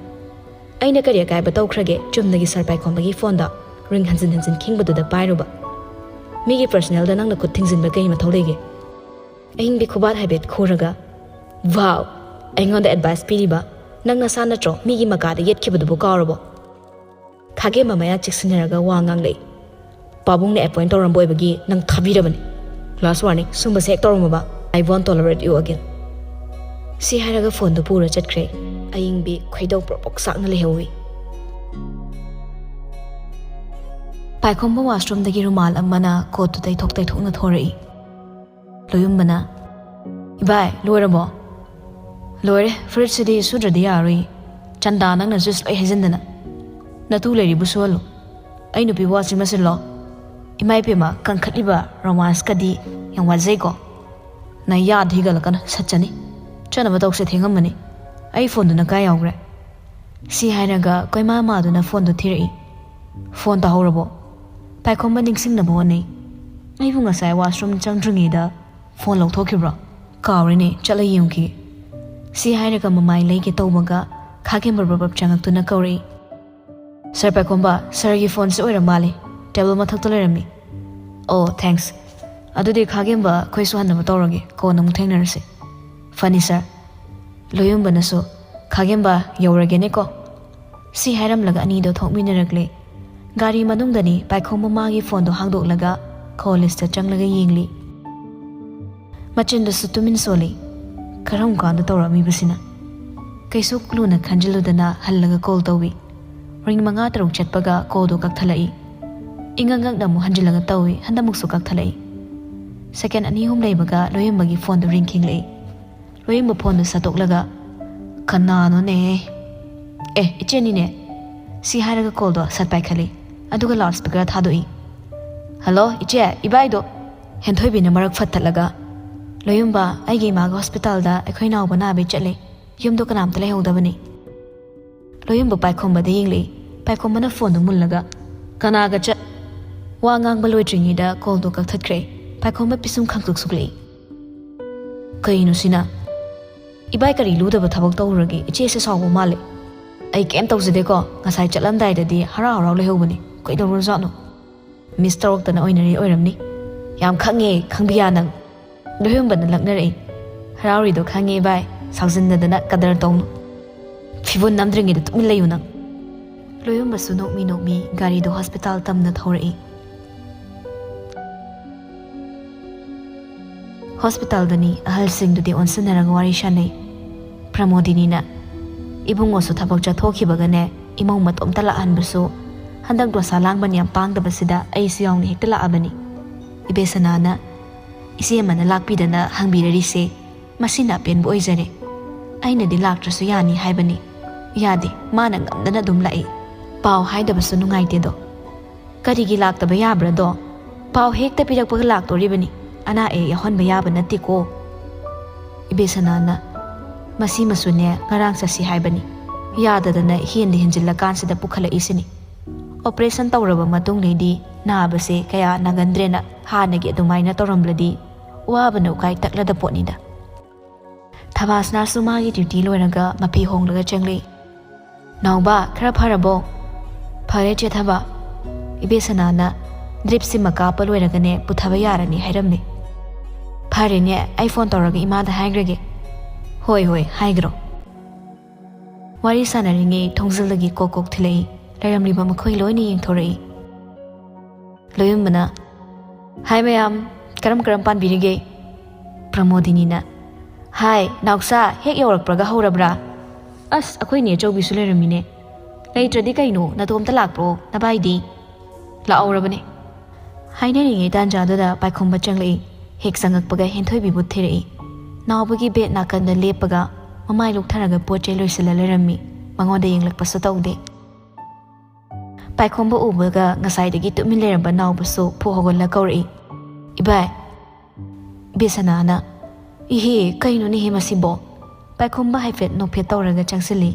ꯑꯩꯅ ꯀꯔꯤ ꯑꯀꯥꯏꯕ ꯇꯧꯈ꯭ꯔꯒꯦ? ꯆꯨꯝꯅꯒꯤ ꯁꯥꯔ ꯄꯥꯏꯈꯣꯝꯕꯒꯤ ꯐꯣꯟꯗ ꯔꯤꯡ ꯍꯟꯖꯤꯟ ꯍꯟꯖꯤꯟ ꯈꯤꯡꯕꯗꯨꯗ ꯄꯥꯏꯔꯨꯕ꯫ ꯃꯤꯒꯤ ꯄꯔꯁꯅꯦꯜꯗ ꯅꯪꯅ ꯈꯨꯠ ꯊꯤꯡꯖꯤꯟꯕ ꯀꯔꯤ ꯃꯊꯧ ꯂꯩꯒꯦ?" ꯑꯌꯤꯡꯕꯤ ꯈꯨꯕꯥꯛ ꯍꯥꯏꯐꯦꯠ ꯈꯨꯔꯒ, "ꯋꯥꯎ! ꯑꯩꯉꯣꯟꯗ ꯑꯦꯗꯚꯥꯏꯁ ꯄꯤꯔꯤꯕ? ꯅꯪ ꯅꯁꯥ ꯅꯠꯇ꯭ꯔꯣ ꯃꯤꯒꯤ ꯃꯀꯥꯗ ꯌꯦꯠꯈꯤꯕꯗꯨꯕꯨ ꯀꯥꯎꯔꯕꯣ?" ꯈꯥꯒꯦꯝꯕ ꯃꯌꯥ ꯆꯤꯛꯁꯤꯟꯅꯔꯒ ꯋꯥ ꯉꯥꯡꯂꯛꯏ꯫ "ꯄꯥꯕꯨꯡꯅ ꯑꯦꯄꯣꯏꯟ ꯇꯧꯔꯝꯕ ꯑꯣꯏꯕꯒꯤ ꯅꯪ ꯊꯥꯕꯤꯔꯕꯅꯤ꯫ ꯂꯥꯁ ꯋꯥꯔꯅꯤꯡ, ꯁꯨꯝꯕꯁꯦ ꯍꯦꯛ ꯇꯧꯔꯝꯃꯕ, I won't tolerate you again꯫" ꯁꯤ ꯍꯥꯏꯔꯒ ꯐꯣꯟꯗꯨ ꯄꯨꯔ ꯆꯠꯈ꯭ꯔꯦ꯫ ꯑꯌꯤꯡꯕꯤ ꯈꯣꯏꯗꯧ ꯄ꯭ꯔꯣꯛ ꯄ꯭ꯔꯣꯛ ꯆꯥꯛꯅ ꯂꯩꯍꯧꯏ꯫ ꯄꯥꯏꯈꯣꯝꯕ ꯋꯥꯁꯔꯨꯝꯗꯒꯤ ꯔꯨꯃꯥꯜ ꯑꯃꯅ ꯀꯣꯠꯇꯨ ꯇꯩꯊꯣꯛ ꯇꯩꯊꯣꯛꯅ ꯊꯣꯔꯛꯏ꯫ ꯂꯣꯌꯨꯝꯕꯅ, "ꯏꯕꯥꯏ, ꯂꯣꯏꯔꯕꯣ?" "ꯂꯣꯏꯔꯦ, ꯐꯨꯔꯤꯠꯁꯤꯗꯤ ꯁꯨꯗ꯭ꯔꯗꯤ ꯌꯥꯔꯣꯏ꯫ ꯆꯟꯗꯥ, ꯅꯪꯅ ꯖꯨꯁ ꯂꯣꯏ ꯍꯩꯖꯤꯟꯗꯅ꯫ ꯅꯇꯨ ꯂꯩꯔꯤꯕꯨ ꯁꯨꯍꯜꯂꯨ꯫ ꯑꯩ ꯅꯨꯄꯤ ꯋꯥꯁꯤ ꯃꯁꯤꯜꯂꯣ꯫ ꯏꯃꯥ ꯏꯄꯦꯝꯃ, ꯀꯟꯈꯠꯂꯤꯕ ꯔꯣꯃꯥꯟꯁꯀꯗꯤ ꯌꯥꯝ ꯋꯥꯖꯩꯀꯣ꯫" "ꯅꯌꯥꯗ ꯍꯤꯒꯠꯂꯛꯀꯅꯨ, ꯁꯠꯆꯅꯤ꯫ ꯆꯠꯅꯕ ꯇꯧꯁꯦ, ꯊꯦꯡꯉꯝꯃꯅꯤ꯫ ꯑꯩ ꯐꯣꯟꯗꯨꯅ ꯀꯥꯏ ꯌꯥꯎꯈ꯭ꯔꯦ?" ꯁꯤ ꯍꯥꯏꯔꯒ ꯀꯣꯏꯃꯥ ꯃꯥꯗꯨꯅ ꯐꯣꯟꯗꯨ ꯊꯤꯔꯛꯏ꯫ "ꯐꯣꯟ ꯇꯥꯍꯧꯔꯕꯣ? ꯄꯥꯏꯈꯣꯝꯕ ꯅꯤꯡꯁꯤꯡꯅꯕ ꯍꯣꯠꯅꯩ꯫ ꯑꯩꯕꯨ ꯉꯁꯥꯏ ꯋꯥꯁꯔꯨꯝ ꯆꯪꯗ꯭ꯔꯤꯉꯩꯗ ꯐꯣꯟ ꯂꯧꯊꯣꯛꯈꯤꯕ꯭ꯔꯣ? ꯀꯥꯎꯔꯦꯅꯦ, ꯆꯠꯂ ꯌꯦꯡꯉꯨꯈꯤꯒꯦ꯫" ꯁꯤ ꯍꯥꯏꯔꯒ ꯃꯃꯥꯏ ꯂꯩꯒꯦ ꯇꯧꯕꯒ ꯈꯥꯒꯦꯝꯕ ꯕ꯭ꯔꯕ ꯆꯪꯉꯛꯇꯨꯅ ꯀꯧꯔꯛꯏ꯫ "ꯁꯥꯔ ꯄꯥꯏꯈꯣꯝꯕ, ꯁꯥꯔꯒꯤ ꯐꯣꯟꯁꯦ ꯑꯣꯏꯔ ꯃꯥꯜꯂꯦ, ꯇꯦꯕꯜ ꯃꯊꯛꯇ ꯂꯩꯔꯝꯃꯤ꯫" "ꯑꯣ, ꯊꯦꯡꯛꯁ꯫ ꯑꯗꯨꯗꯤ ꯈꯥꯒꯦꯝꯕ, ꯑꯩꯈꯣꯏꯁꯨ ꯍꯟꯅꯕ ꯇꯧꯔꯒꯦ, ꯀꯣꯟꯅ ꯑꯃꯨꯛ ꯊꯦꯡꯅꯔꯁꯤ꯫" "ꯐꯅꯤ ꯁꯥꯔ꯫" ꯂꯣꯌꯨꯝꯕꯅꯁꯨ, "ꯈꯥꯒꯦꯝꯕ, ꯌꯧꯔꯒꯦꯅꯦꯀꯣ꯫" ꯁꯤ ꯍꯥꯏꯔꯝꯂꯒ ꯑꯅꯤꯗꯣ ꯊꯣꯛꯃꯤꯟꯅꯔꯛꯂꯦ꯫ ꯒꯥꯔꯤ ꯃꯅꯨꯡꯗꯅꯤ ꯄꯥꯏꯈꯣꯝꯕ ꯃꯥꯒꯤ ꯐꯣꯟꯗꯣ ꯍꯥꯡꯗꯣꯛꯂꯒ ꯀꯣꯜ ꯂꯤꯁꯇ ꯆꯪꯂꯒ ꯌꯦꯡꯂꯤ꯫ ꯃꯆꯤꯟꯗꯨꯁꯨ ꯇꯨꯃꯤꯟ ꯁꯣꯜꯂꯤ꯫ ꯀꯔꯝ ꯀꯥꯟꯗ ꯇꯧꯔꯛꯑꯝꯃꯤꯕꯁꯤꯅ? ꯀꯩꯁꯨ ꯂꯨꯅ ꯈꯟꯖꯤꯜꯂꯨꯗꯅ ꯍꯜꯂꯒ ꯀꯣꯜ ꯇꯧꯏ꯫ ꯔꯤꯡ ꯃꯉꯥ ꯇꯔꯨꯛ ꯆꯠꯄꯒ ꯀꯣꯜꯗꯣ ꯀꯛꯊꯠꯂꯛꯏ꯫ ꯏꯉꯛ ꯉꯛꯅ ꯑꯃꯨꯛ ꯍꯟꯖꯤꯜꯂꯒ ꯇꯧꯏ, ꯍꯟꯗꯛꯃꯨꯛꯁꯨ ꯀꯛꯊꯠꯂꯛꯏ꯫ ꯁꯦꯀꯦꯟ ꯑꯅꯤ ꯑꯍꯨꯝ ꯂꯩꯕꯒ ꯂꯣꯌꯨꯝꯕꯒꯤ ꯐꯣꯟꯗꯨ ꯔꯤꯡ ꯈꯤꯡꯂꯛꯏ꯫ ꯂꯣꯌꯨꯝꯕ ꯐꯣꯟꯗꯨ ꯁꯠꯇꯣꯛꯂꯒ, "ꯀꯅꯥꯅꯣꯅꯦ? ꯑꯦ, ꯏꯆꯦꯅꯤꯅꯦ꯫" ꯁꯤ ꯍꯥꯏꯔꯒ ꯀꯣꯜꯗꯣ ꯁꯠ ꯄꯥꯏꯈꯠꯂꯤ, ꯑꯗꯨꯒ ꯂꯥꯎꯗ ꯁ꯭ꯄꯤꯀꯔ ꯊꯥꯗꯣꯛꯏ꯫ "ꯍꯜꯂꯣ, ꯏꯆꯦ, ꯏꯕꯥꯏꯗꯣ꯫" ꯍꯦꯟꯊꯣꯏꯕꯤꯅ ꯃꯔꯛ ꯐꯠ ꯊꯠꯂꯒ, "ꯂꯣꯌꯨꯝꯕ, ꯑꯩꯒꯤ ꯏꯃꯥꯒ ꯍꯣꯁꯄꯤꯇꯥꯜꯗ ꯑꯩꯈꯣꯏ ꯅꯥꯎꯕ ꯅꯥꯕꯩ ꯆꯠꯂꯦ꯫ ꯌꯨꯝꯗꯣ ꯀꯅꯥꯝꯇ ꯂꯩꯍꯧꯗꯕꯅꯤ꯫" ꯂꯣꯌꯨꯝꯕ ꯄꯥꯏꯈꯣꯝꯕꯗ ꯌꯦꯡꯂꯛꯏ꯫ ꯄꯥꯏꯈꯣꯝꯕꯅ ꯐꯣꯟꯗꯨ ꯃꯨꯜꯂꯒ, "ꯀꯅꯥꯒ ꯆꯠ-" ꯋꯥ ꯉꯥꯡꯕ ꯂꯣꯏꯗ꯭ꯔꯤꯉꯩꯗ ꯀꯣꯜꯗꯣ ꯀꯛꯊꯠꯈ꯭ꯔꯦ꯫ ꯄꯥꯏꯈꯣꯝꯕ ꯄꯤꯁꯨꯝ ꯈꯪꯁꯨꯛ ꯁꯨꯛꯂꯛꯏ꯫ "ꯀꯩꯅꯣ ꯁꯤꯅ? ꯏꯕꯥꯏ ꯀꯔꯤ ꯂꯨꯗꯕ ꯊꯕꯛ ꯇꯧꯔꯨꯔꯒꯦ? ꯏꯆꯦꯁꯦ ꯁꯥꯎꯕ ꯃꯥꯜꯂꯦ꯫" "ꯑꯩ ꯀꯩꯝ ꯇꯧꯖꯗꯦꯀꯣ, ꯉꯁꯥꯏ ꯆꯠꯂꯝꯗꯥꯏꯗꯗꯤ ꯍꯔꯥꯎ ꯍꯔꯥꯎ ꯂꯩꯍꯧꯕꯅꯤ, ꯀꯩꯗꯧꯔꯖꯥꯠꯅꯣ?" "ꯃꯤꯁ ꯇꯧꯔꯛꯇꯅ ꯑꯣꯏꯅꯔꯤ ꯑꯣꯏꯔꯝꯅꯤ꯫" "ꯌꯥꯝ ꯈꯪꯉꯦ, ꯈꯪꯕꯤꯌꯥ ꯅꯪ꯫" ꯂꯣꯌꯨꯝꯕꯅ ꯂꯛꯅꯔꯛꯏ꯫ "ꯍꯔꯥꯎꯔꯤꯗꯣ ꯈꯪꯉꯦ ꯏꯕꯥꯏ, ꯁꯥꯎꯖꯤꯟꯅꯗꯅ ꯀꯗꯔ ꯇꯧꯅꯨ꯫ ꯐꯤꯕꯨꯟ ꯅꯝꯗ꯭ꯔꯤꯉꯩꯗ ꯇꯨꯃꯤꯟ ꯂꯩꯌꯨ ꯅꯪ꯫" ꯂꯣꯌꯨꯝꯕꯁꯨ ꯅꯣꯛꯃꯤ ꯅꯣꯛꯃꯤ ꯒꯥꯔꯤꯗꯣ ꯍꯣꯁꯄꯤꯇꯥꯜ ꯇꯝꯅ ꯊꯧꯔꯛꯏ꯫ ꯍꯣꯁꯄꯤꯇꯥꯜꯗꯅꯤ ꯑꯍꯜꯁꯤꯡꯗꯨꯗꯤ ꯑꯣꯟꯁꯤꯟꯅꯔꯒ ꯋꯥꯔꯤ ꯁꯥꯟꯅꯩ꯫ ꯄ꯭ꯔꯃꯣꯗꯤꯅꯤꯅ, "ꯏꯕꯨꯡꯉꯣꯁꯨ ꯊꯕꯛ ꯆꯠꯊꯣꯛꯈꯤꯕꯒꯅꯦ, ꯏꯃꯧ ꯃꯇꯣꯝꯇ ꯂꯥꯛꯍꯟꯕꯁꯨ ꯍꯟꯗꯛ ꯗꯣꯁꯥ ꯂꯥꯡꯕꯅ ꯌꯥꯝ ꯄꯥꯡꯗꯕꯁꯤꯗ ꯑꯩꯁꯨ ꯌꯥꯎꯅ ꯍꯦꯛꯇ ꯂꯥꯛꯑꯕꯅꯤ꯫" ꯏꯕꯦꯁꯅꯥꯅ, "ꯏꯆꯦ ꯑꯃꯅ ꯂꯥꯛꯄꯤꯗꯅ ꯍꯪꯕꯤꯔꯔꯤꯁꯦ, ꯃꯁꯤꯅ ꯑꯄꯦꯟꯕ ꯑꯣꯏꯖꯔꯦ꯫ ꯑꯩꯅꯗꯤ ꯂꯥꯛꯇ꯭ꯔꯁꯨ ꯌꯥꯅꯤ ꯍꯥꯏꯕꯅꯤ꯫" "ꯌꯥꯗꯦ, ꯃꯥꯅ ꯉꯝꯗꯅ ꯑꯗꯨꯝ ꯂꯥꯛꯏ꯫ ꯄꯥꯎ ꯍꯥꯏꯗꯕꯁꯨ ꯅꯨꯡꯉꯥꯏꯇꯦꯗꯣ꯫" "ꯀꯔꯤꯒꯤ ꯂꯥꯛꯇꯕ ꯌꯥꯕ꯭ꯔꯥꯗꯣ? ꯄꯥꯎ ꯍꯦꯛꯇ ꯄꯤꯔꯛꯄꯒ ꯂꯥꯛꯇꯣꯔꯤꯕꯅꯤ꯫ ꯑꯅꯥ ꯑꯌꯦꯛ ꯌꯥꯎꯍꯟꯕ ꯌꯥꯕ ꯅꯠꯇꯦꯀꯣ꯫" ꯏꯕꯦꯁꯅꯥꯅ, "ꯃꯁꯤꯃꯁꯨꯅꯦ ꯉꯔꯥꯡ ꯆꯠꯁꯤ ꯍꯥꯏꯕꯅꯤ, ꯌꯥꯗꯗꯅ ꯍꯦꯟꯗ ꯍꯦꯟꯖꯤꯜꯂꯀꯥꯟꯁꯤꯗ ꯄꯨꯈꯠꯂꯛꯏꯁꯤꯅꯤ꯫ ꯑꯣꯄꯔꯦꯁꯟ ꯇꯧꯔꯕ ꯃꯇꯨꯡꯗꯩꯗꯤ ꯅꯥꯕꯁꯦ ꯀꯌꯥ ꯅꯥꯒꯟꯗ꯭ꯔꯦꯅ ꯍꯥꯟꯅꯒꯤ ꯑꯗꯨꯃꯥꯏꯅ ꯇꯧꯔꯝꯂꯗꯤ ꯋꯥꯕꯅ ꯎꯀꯥꯏ ꯇꯛꯂꯗ ꯄꯣꯠꯅꯤꯗ"꯫ ꯊꯕꯥꯁꯅꯥꯁꯨ ꯃꯥꯒꯤ ꯗ꯭ꯌꯨꯇꯤ ꯂꯣꯏꯔꯒ ꯃꯐꯤ ꯍꯣꯡꯂꯒ ꯆꯪꯂꯛꯏ꯫ "ꯅꯥꯎꯕ, ꯈꯔ ꯐꯔꯕꯣ?" "ꯐꯔꯦ ꯆꯦ ꯊꯕ꯫ ꯏꯕꯦꯁꯅꯥꯅ ꯗ꯭ꯔꯤꯞꯁꯤꯃ ꯀꯥꯞꯄ ꯂꯣꯏꯔꯒꯅꯦ ꯄꯨꯊꯕ ꯌꯥꯔꯅꯤ ꯍꯥꯏꯔꯝꯃꯤ"꯫ "ꯐꯔꯦꯅꯦ, ꯑꯩ ꯐꯣꯟ ꯇꯧꯔꯒ ꯏꯃꯥꯗ ꯍꯥꯏꯈ꯭ꯔꯒꯦ"꯫ "ꯍꯣꯏ ꯍꯣꯏ, ꯍꯥꯏꯈ꯭ꯔꯣ"꯫ ꯋꯥꯔꯤ ꯁꯥꯟꯅꯔꯤꯉꯩ ꯊꯣꯡꯖꯤꯜꯗꯒꯤ ꯀꯣꯛ ꯀꯣꯛ ꯊꯤꯜꯂꯛꯏ꯫ ꯂꯩꯔꯝꯂꯤꯕ ꯃꯈꯣꯏ ꯂꯣꯏꯅ ꯌꯦꯡꯊꯣꯔꯛꯏ꯫ ꯂꯣꯌꯨꯝꯕꯅ, "ꯍꯥꯏ ꯃꯌꯥꯝ, ꯀꯔꯝ ꯀꯔꯝ ꯄꯥꯟꯕꯤꯔꯤꯒꯦ?" ꯄ꯭ꯔꯃꯣꯗꯤꯅꯤꯅ, "ꯍꯥꯏ ꯅꯥꯎꯆꯥ, ꯍꯦꯛ ꯌꯧꯔꯛꯄ꯭ꯔꯒ ꯍꯧꯔꯕ꯭ꯔꯥ? ꯑꯁ, ꯑꯩꯈꯣꯏ ꯅꯦ ꯑꯆꯧꯕꯤꯁꯨ ꯂꯩꯔꯝꯃꯤꯅꯦ꯫ ꯂꯩꯇ꯭ꯔꯗꯤ ꯀꯩꯅꯣ, ꯅꯇꯣꯝꯇ ꯂꯥꯛꯄ꯭ꯔꯣ ꯅꯕꯥꯏꯗꯤ?" "ꯂꯥꯛꯍꯧꯔꯕꯅꯦ"꯫ ꯍꯥꯏꯅꯔꯤꯉꯩ ꯇꯥꯟꯖꯥꯗꯨꯗ ꯄꯥꯏꯈꯣꯝꯕ ꯆꯪꯂꯛꯏ꯫ ꯍꯦꯛ ꯆꯪꯉꯛꯄꯒ ꯍꯦꯟꯊꯣꯏꯕꯤꯕꯨ ꯊꯤꯔꯛꯏ꯫ ꯅꯥꯎꯕꯒꯤ ꯕꯦꯗ ꯅꯥꯀꯟꯗ ꯂꯦꯞꯄꯒ ꯃꯃꯥꯏ ꯂꯨꯛꯊꯔꯒ ꯄꯣꯠ ꯆꯩ ꯂꯣꯏꯁꯤꯜꯂ ꯂꯩꯔꯝꯃꯤ꯫ ꯃꯉꯣꯟꯗ ꯌꯦꯡꯂꯛꯄꯁꯨ ꯇꯧꯗꯦ꯫ ꯄꯥꯏꯈꯣꯝꯕ ꯎꯕꯒ ꯉꯁꯥꯏꯗꯒꯤ ꯇꯨꯃꯤꯟ ꯂꯩꯔꯝꯕ ꯅꯥꯎꯕꯁꯨ ꯐꯨ ꯍꯧꯒꯠꯂ ꯀꯧꯔꯛꯏ, "ꯏꯕꯥꯏ"꯫ ꯕꯦꯁꯅꯥꯅ, "ꯏꯍꯦ, ꯀꯩꯅꯣꯅꯦꯍꯦ ꯃꯁꯤꯕꯣ?" ꯄꯥꯏꯈꯣꯝꯕ ꯍꯥꯏꯐꯦꯠ ꯅꯣꯛꯐꯦꯠ ꯇꯧꯔꯒ ꯆꯪꯁꯤꯜꯂꯤ꯫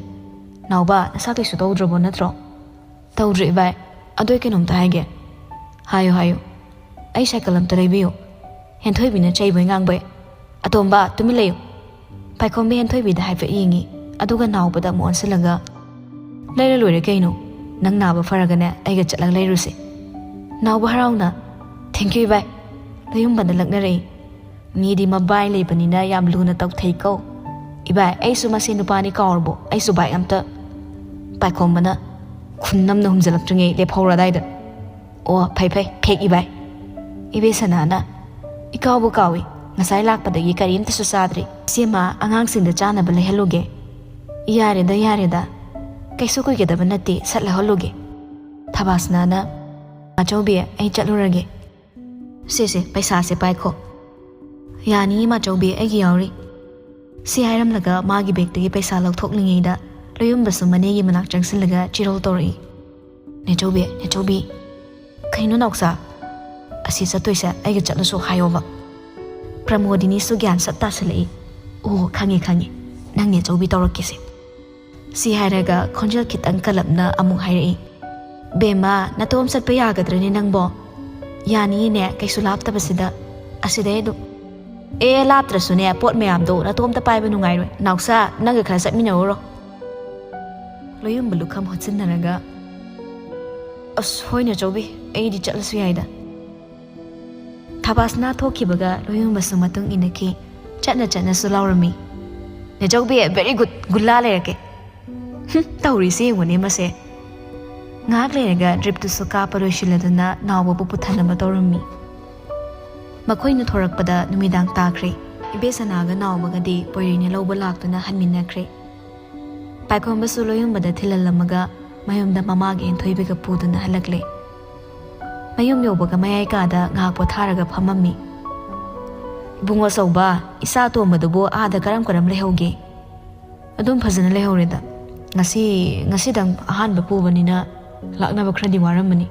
"ꯅꯥꯎꯕ, ꯅꯁꯥ ꯀꯩꯁꯨ ꯇꯧꯗ꯭ꯔꯕꯣ ꯅꯠꯇ꯭ꯔꯣ?" "ꯇꯧꯗ꯭ꯔꯦ ꯏꯕꯥꯏ꯫ ꯑꯗꯣ ꯑꯩ ꯀꯩꯅꯣꯝꯇ ꯍꯥꯏꯒꯦ"꯫ "ꯍꯥꯏꯌꯨ, ꯍꯥꯏꯌꯨ"꯫ "ꯑꯩ ꯁꯥꯏꯀꯜ ꯑꯝꯇ ꯂꯩꯕꯤꯌꯨ"꯫ ꯍꯦꯟꯊꯣꯏꯕꯤꯅ ꯆꯩꯕꯣꯏ ꯉꯥꯡꯕꯣꯏ, "ꯑꯇꯣꯝꯕ, ꯇꯨꯃꯤꯟ ꯂꯩꯌꯨ"꯫ ꯄꯥꯏꯈꯣꯝꯕ ꯍꯦꯟꯊꯣꯏꯕꯤꯗ ꯍꯥꯏꯐꯦꯠ ꯌꯦꯡꯉꯤ, ꯑꯗꯨꯒ ꯅꯥꯎꯕꯗ ꯑꯃꯨꯛ ꯑꯣꯟꯁꯤꯜꯂꯒ, "ꯂꯩꯔ ꯂꯣꯏꯔꯦ ꯀꯩꯅꯣ, ꯅꯪ ꯅꯥꯕ ꯐꯔꯒꯅꯦ ꯑꯩꯒ ꯆꯠꯂꯒ ꯂꯩꯔꯨꯁꯦ"꯫ ꯅꯥꯎꯕ ꯍꯔꯥꯎꯅ, "Thank you ꯏꯕꯥꯏ"꯫ ꯂꯌꯨꯝꯕꯅ ꯂꯛꯅꯔꯛꯏ, "ꯃꯤꯗꯤ ꯃꯕꯥꯏ ꯂꯩꯕꯅꯤꯅ ꯌꯥꯝ ꯂꯨꯅ ꯇꯧꯊꯩꯀꯣ"꯫ "ꯏꯕꯥꯏ, ꯑꯩꯁꯨ ꯃꯁꯤ ꯅꯨꯄꯥꯅꯤ ꯀꯥꯎꯔꯕꯣ? ꯑꯩꯁꯨ ꯕꯥꯏꯛ ꯑꯝꯇ"꯫ ꯄꯥꯏꯈꯣꯝꯕꯅ ꯈꯨꯟ ꯅꯝꯅ ꯍꯨꯝꯖꯤꯜꯂꯛꯇ꯭ꯔꯤꯉꯩ ꯂꯦꯞꯍꯧꯔꯣ ꯑꯗꯥꯏꯗ꯫ "ꯑꯣ, ꯐꯩ ꯐꯩ, ꯐꯦꯛ ꯏꯕꯥꯏ"꯫ ꯏꯕꯦꯁꯅꯥꯅ, "ꯏꯀꯥꯎꯕꯨ ꯀꯥꯎꯏ, ꯉꯁꯥꯏ ꯂꯥꯛꯄꯗꯒꯤ ꯀꯔꯤꯝꯇꯁꯨ ꯆꯥꯗ꯭ꯔꯤ꯫ ꯏꯆꯦꯃ, ꯑꯉꯥꯡꯁꯤꯡꯗ ꯆꯥꯅꯕ ꯂꯩꯍꯜꯂꯨꯒꯦ"꯫ "ꯌꯥꯔꯦꯗ, ꯌꯥꯔꯦꯗ, ꯀꯩꯁꯨ ꯀꯨꯏꯒꯗꯕ ꯅꯠꯇꯦ, ꯁꯠ ꯂꯩꯍꯜꯂꯨꯒꯦ"꯫ ꯊꯕꯥꯁꯅꯥꯅ, "ꯑꯆꯧꯕꯤ, ꯑꯩ ꯆꯠꯂꯨꯔꯒꯦ꯫ ꯁꯦ, ꯁꯦ, ꯄꯩꯁꯥꯁꯦ ꯄꯥꯏꯈꯣ"꯫ "ꯌꯥꯅꯤ, ꯏꯃꯥꯆꯧꯕꯤ, ꯑꯩꯒꯤ ꯌꯥꯎꯔꯤ"꯫ ꯁꯤ ꯍꯥꯏꯔꯝꯂꯒ ꯃꯥꯒꯤ ꯕꯦꯒꯇꯒꯤ ꯄꯩꯁꯥ ꯂꯧꯊꯣꯛꯂꯤꯉꯩꯗ ꯂꯣꯌꯨꯝꯕꯁꯨ ꯃꯅꯦꯒꯤ ꯃꯅꯥꯛ ꯆꯪꯁꯤꯜꯂꯒ ꯆꯤꯔꯣꯜ ꯇꯧꯔꯛꯏ꯫ "ꯅꯦꯆꯧꯕꯤ, ꯅꯦꯆꯧꯕꯤ"꯫ "ꯀꯩꯅꯣ ꯅꯥꯎꯆꯥ?" "ꯑꯁꯤ ꯆꯠꯇꯣꯏꯁꯦ ꯑꯩꯒ ꯆꯠꯂꯨꯁꯨ ꯍꯥꯏꯌꯣꯕ"꯫ ꯄ꯭ꯔꯃꯣꯗꯤꯅꯤꯁꯨ ꯒ꯭ꯌꯥꯟ ꯁꯠ ꯇꯥꯁꯤꯜꯂꯛꯏ꯫ "ꯑꯣ, ꯈꯪꯉꯦ, ꯈꯪꯉꯦ, ꯅꯪꯅꯦ ꯑꯆꯧꯕꯤ ꯇꯧꯔꯛꯀꯦꯁꯦ"꯫ ꯁꯤ ꯍꯥꯏꯔꯒ ꯈꯣꯟꯖꯦꯜ ꯈꯤꯇꯪ ꯀꯜꯂꯞꯅ ꯑꯃꯨꯛ ꯍꯥꯏꯔꯛꯏ, "ꯕꯦꯝꯃ, ꯅꯇꯣꯝ ꯆꯠꯄ ꯌꯥꯒꯗ꯭ꯔꯅꯦ ꯅꯪꯕꯣ? ꯌꯥꯅꯤꯅꯦ, ꯀꯩꯁꯨ ꯂꯥꯞꯇꯕꯁꯤꯗ꯫ ꯑꯁꯤꯗꯩ ꯑꯗꯨꯝ"꯫ "ꯑꯦ, ꯂꯥꯞꯇ꯭ꯔꯁꯨꯅꯦ, ꯄꯣꯠ ꯃꯌꯥꯝꯗꯣ ꯅꯇꯣꯝꯇ ꯄꯥꯏꯕ ꯅꯨꯡꯉꯥꯏꯔꯣꯏ꯫ ꯅꯥꯎꯁꯥ, ꯅꯪꯒ ꯈꯔ ꯆꯠꯃꯤꯟꯅꯧꯔꯣ"꯫ ꯂꯣꯌꯨꯝꯕ ꯂꯨꯈꯝ ꯍꯨꯠꯆꯤꯟꯅꯔꯒ, "ꯑꯁ, ꯍꯣꯏꯅꯦ ꯑꯆꯧꯕꯤ, ꯑꯩꯗꯤ ꯆꯠꯂꯁꯨ ꯌꯥꯏꯗ"꯫ ꯊꯕꯥꯁꯅꯥ ꯊꯣꯛꯈꯤꯕꯒ ꯂꯣꯌꯨꯝꯕꯁꯨ ꯃꯇꯨꯡ ꯏꯟꯅꯈꯤ꯫ ꯆꯠꯅ ꯆꯠꯅꯁꯨ ꯂꯥꯎꯔꯝꯃꯤ, "ꯅꯦꯆꯧꯕꯤ, very good, ꯒꯨꯂꯥ ꯂꯩꯔꯛꯀꯦ"꯫ "ꯍꯨꯝ, ꯇꯧꯔꯤꯁꯦ ꯌꯦꯡꯉꯨꯅꯦ ꯃꯁꯦ"꯫ ꯉꯥꯏꯍꯥꯛ ꯂꯩꯔꯒ ꯗ꯭ꯔꯤꯞꯇꯨꯁꯨ ꯀꯥꯞꯄ ꯂꯣꯏꯁꯤꯜꯂꯗꯨꯅ ꯅꯥꯎꯕꯕꯨ ꯄꯨꯊꯅꯕ ꯇꯧꯔꯝꯃꯤ꯫ ꯃꯈꯣꯏꯅ ꯊꯣꯔꯛꯄꯗ ꯅꯨꯃꯤꯗꯥꯡ ꯇꯥꯈ꯭ꯔꯦ꯫ ꯏꯕꯦꯁꯅꯥꯒ ꯅꯥꯎꯕꯒꯗꯤ ꯄꯣꯏꯔꯩꯅ ꯂꯧꯕ ꯂꯥꯛꯇꯨꯅ ꯍꯟꯃꯤꯟꯅꯈ꯭ꯔꯦ꯫ ꯄꯥꯏꯈꯣꯝꯕꯁꯨ ꯂꯣꯌꯨꯝꯕꯗ ꯊꯤꯜꯍꯜꯂꯝꯃꯒ ꯃꯌꯨꯝꯗ ꯃꯃꯥꯒ ꯍꯦꯟꯊꯣꯏꯕꯤꯒ ꯄꯨꯗꯨꯅ ꯍꯜꯂꯛꯂꯦ꯫ ꯃꯌꯨꯝ ꯌꯧꯕꯒ ꯃꯌꯥꯏ ꯀꯥꯗ ꯉꯥꯏꯍꯥꯛ ꯄꯣꯊꯥꯔꯒ ꯐꯝꯃꯝꯃꯤ꯫ "ꯏꯕꯨꯡꯉꯣ ꯑꯆꯧꯕ, ꯏꯆꯥ ꯑꯇꯣꯝꯕꯗꯨꯕꯨ ꯑꯥꯗ ꯀꯔꯝ ꯀꯔꯝ ꯂꯩꯍꯧꯒꯦ?" "ꯑꯗꯨꯝ ꯐꯖꯅ ꯂꯩꯍꯧꯔꯦꯗ꯫ ꯉꯁꯤ, ꯉꯁꯤꯗꯪ ꯑꯍꯥꯟꯕ ꯄꯨꯕꯅꯤꯅ ꯂꯥꯛꯅꯕ ꯈꯔꯗꯤ ꯋꯥꯔꯝꯃꯅꯤ"꯫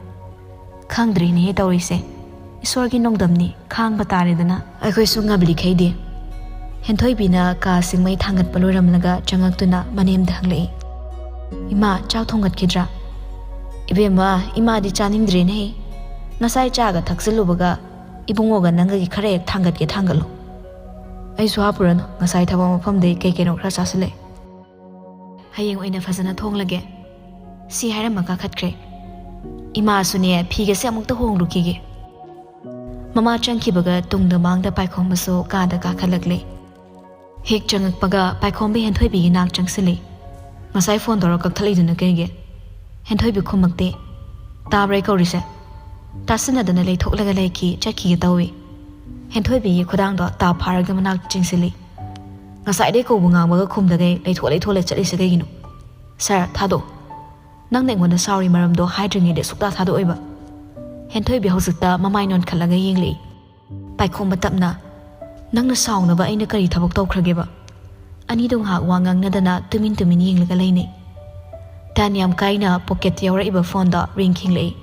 "ꯈꯪꯗ꯭ꯔꯤꯅꯦꯍꯦ ꯇꯧꯔꯤꯁꯦ꯫ ꯏꯁꯣꯔꯒꯤ ꯅꯣꯡꯗꯝꯅꯤ, ꯈꯥꯡꯕ ꯇꯥꯔꯦꯗꯅ"꯫ "ꯑꯩꯈꯣꯏꯁꯨ ꯉꯝꯂꯤꯈꯩꯗꯤ"꯫ ꯍꯦꯟꯊꯣꯏꯕꯤꯅ ꯀꯥ ꯁꯤꯡꯃꯩ ꯊꯥꯡꯒꯠꯄ ꯂꯣꯏꯔꯝꯂꯒ ꯆꯪꯉꯛꯇꯨꯅ ꯃꯅꯦꯝꯗ ꯍꯪꯂꯛꯏ, "ꯏꯃꯥ, ꯆꯥꯛ ꯊꯣꯡꯒꯠꯈꯤꯗ꯭ꯔꯥ?" "ꯏꯕꯦꯝꯃ, ꯏꯃꯥꯗꯤ ꯆꯥꯅꯤꯡꯗ꯭ꯔꯦꯅꯦꯍꯦ꯫ ꯉꯁꯥꯏ ꯆꯥꯒ ꯊꯛꯆꯜꯂꯨꯕꯒ ꯏꯕꯨꯡꯉꯣꯒ ꯅꯪꯒꯒꯤ ꯈꯔ ꯍꯦꯛ ꯊꯥꯡꯒꯠꯀꯦ ꯊꯥꯡꯒꯠꯂꯨ"꯫ "ꯑꯩꯁꯨ ꯍꯥꯞꯄꯨꯔꯅꯨ, ꯉꯁꯥꯏ ꯊꯕꯛ ꯃꯐꯝꯗꯩ ꯀꯩ ꯀꯩꯅꯣ ꯈꯔ ꯆꯥꯁꯤꯜꯂꯛꯑꯦ"꯫ "ꯍꯌꯦꯡ ꯑꯣꯏꯅ ꯐꯖꯅ ꯊꯣꯡꯂꯒꯦ"꯫ ꯁꯤ ꯍꯥꯏꯔꯝꯃ ꯀꯥꯈꯠꯈ꯭ꯔꯦ꯫ "ꯏꯃꯥꯁꯨꯅꯦ, ꯐꯤꯒꯁꯦ ꯑꯃꯨꯛꯇ ꯍꯣꯡꯂꯨꯈꯤꯒꯦ"꯫ ꯃꯃꯥ ꯆꯪꯈꯤꯕꯒ ꯇꯨꯡꯗ ꯃꯥꯡꯗ ꯄꯥꯏꯈꯣꯝꯕꯁꯨ ꯀꯥꯗ ꯀꯥꯈꯠꯂꯛꯂꯦ꯫ ꯍꯦꯛ ꯆꯪꯉꯛꯄꯒ ꯄꯥꯏꯈꯣꯝꯕ ꯍꯦꯟꯊꯣꯏꯕꯤꯒꯤ ꯅꯥꯛ ꯆꯪꯁꯤꯜꯂꯤ꯫ "ꯉꯁꯥꯏ ꯐꯣꯟ ꯇꯧꯔ ꯀꯛꯊꯠꯂꯤꯗꯨꯅ ꯀꯩꯒꯤ?" ꯍꯦꯟꯊꯣꯏꯕꯤ ꯈꯨꯝꯃꯛꯇꯦ꯫ "ꯇꯥꯕ꯭ꯔꯥ ꯑꯩ ꯀꯧꯔꯤꯁꯦ?" ꯇꯥꯁꯤꯟꯅꯗꯅ ꯂꯩꯊꯣꯛꯂꯒ ꯂꯩꯈꯤ, ꯆꯠꯈꯤꯒꯦ ꯇꯧꯏ꯫ ꯍꯦꯟꯊꯣꯏꯕꯤꯒꯤ ꯈꯨꯗꯥꯡꯗꯣ ꯇꯥ ꯐꯥꯔꯒ ꯃꯅꯥꯛ ꯆꯤꯡꯁꯤꯜꯂꯤ꯫ "ꯉꯁꯥꯏꯗꯩ ꯀꯧꯕ ꯉꯥꯡꯕꯒ ꯈꯨꯝꯗꯒꯩ ꯂꯩꯊꯣꯛ ꯂꯩꯊꯣꯛꯂ ꯆꯠꯂꯤꯁꯦ ꯀꯩꯒꯤꯅꯣ? ꯁꯥꯔ, ꯊꯥꯗꯣꯛ꯫ ꯅꯪꯅ ꯑꯩꯉꯣꯟꯗ ꯁꯥꯎꯔꯤ ꯃꯔꯝꯗꯣ ꯍꯥꯏꯗ꯭ꯔꯤꯉꯩꯗ ꯁꯨꯛꯇꯥ ꯊꯥꯗꯣꯛꯑꯣꯏꯕ"꯫ ꯍꯦꯟꯊꯣꯏꯕꯤ ꯍꯧꯖꯤꯛꯇ ꯃꯃꯥꯏ ꯅꯣꯟꯈꯠꯂꯒ ꯌꯦꯡꯂꯛꯏ꯫ ꯄꯥꯏꯈꯣꯝꯕ ꯇꯞꯅ, "ꯅꯪꯅ ꯁꯥꯎꯅꯕ ꯑꯩꯅ ꯀꯔꯤ ꯊꯕꯛ ꯇꯧꯈ꯭ꯔꯒꯦꯕ?" ꯑꯅꯤꯗꯣ ꯉꯥꯏꯍꯥꯛ ꯋꯥ ꯉꯥꯡꯅꯗꯅ ꯇꯨꯃꯤꯟ ꯇꯨꯃꯤꯟ ꯌꯦꯡꯂꯒ ꯂꯩꯅꯩ꯫ ꯇꯥꯟ ꯌꯥꯝ ꯀꯥꯏꯅ ꯄꯣꯀꯦꯠꯇ ꯌꯥꯎꯔꯛꯏꯕ ꯐꯣꯟꯗꯣ ꯔꯤꯡ ꯈꯤꯡꯂꯛꯏ꯫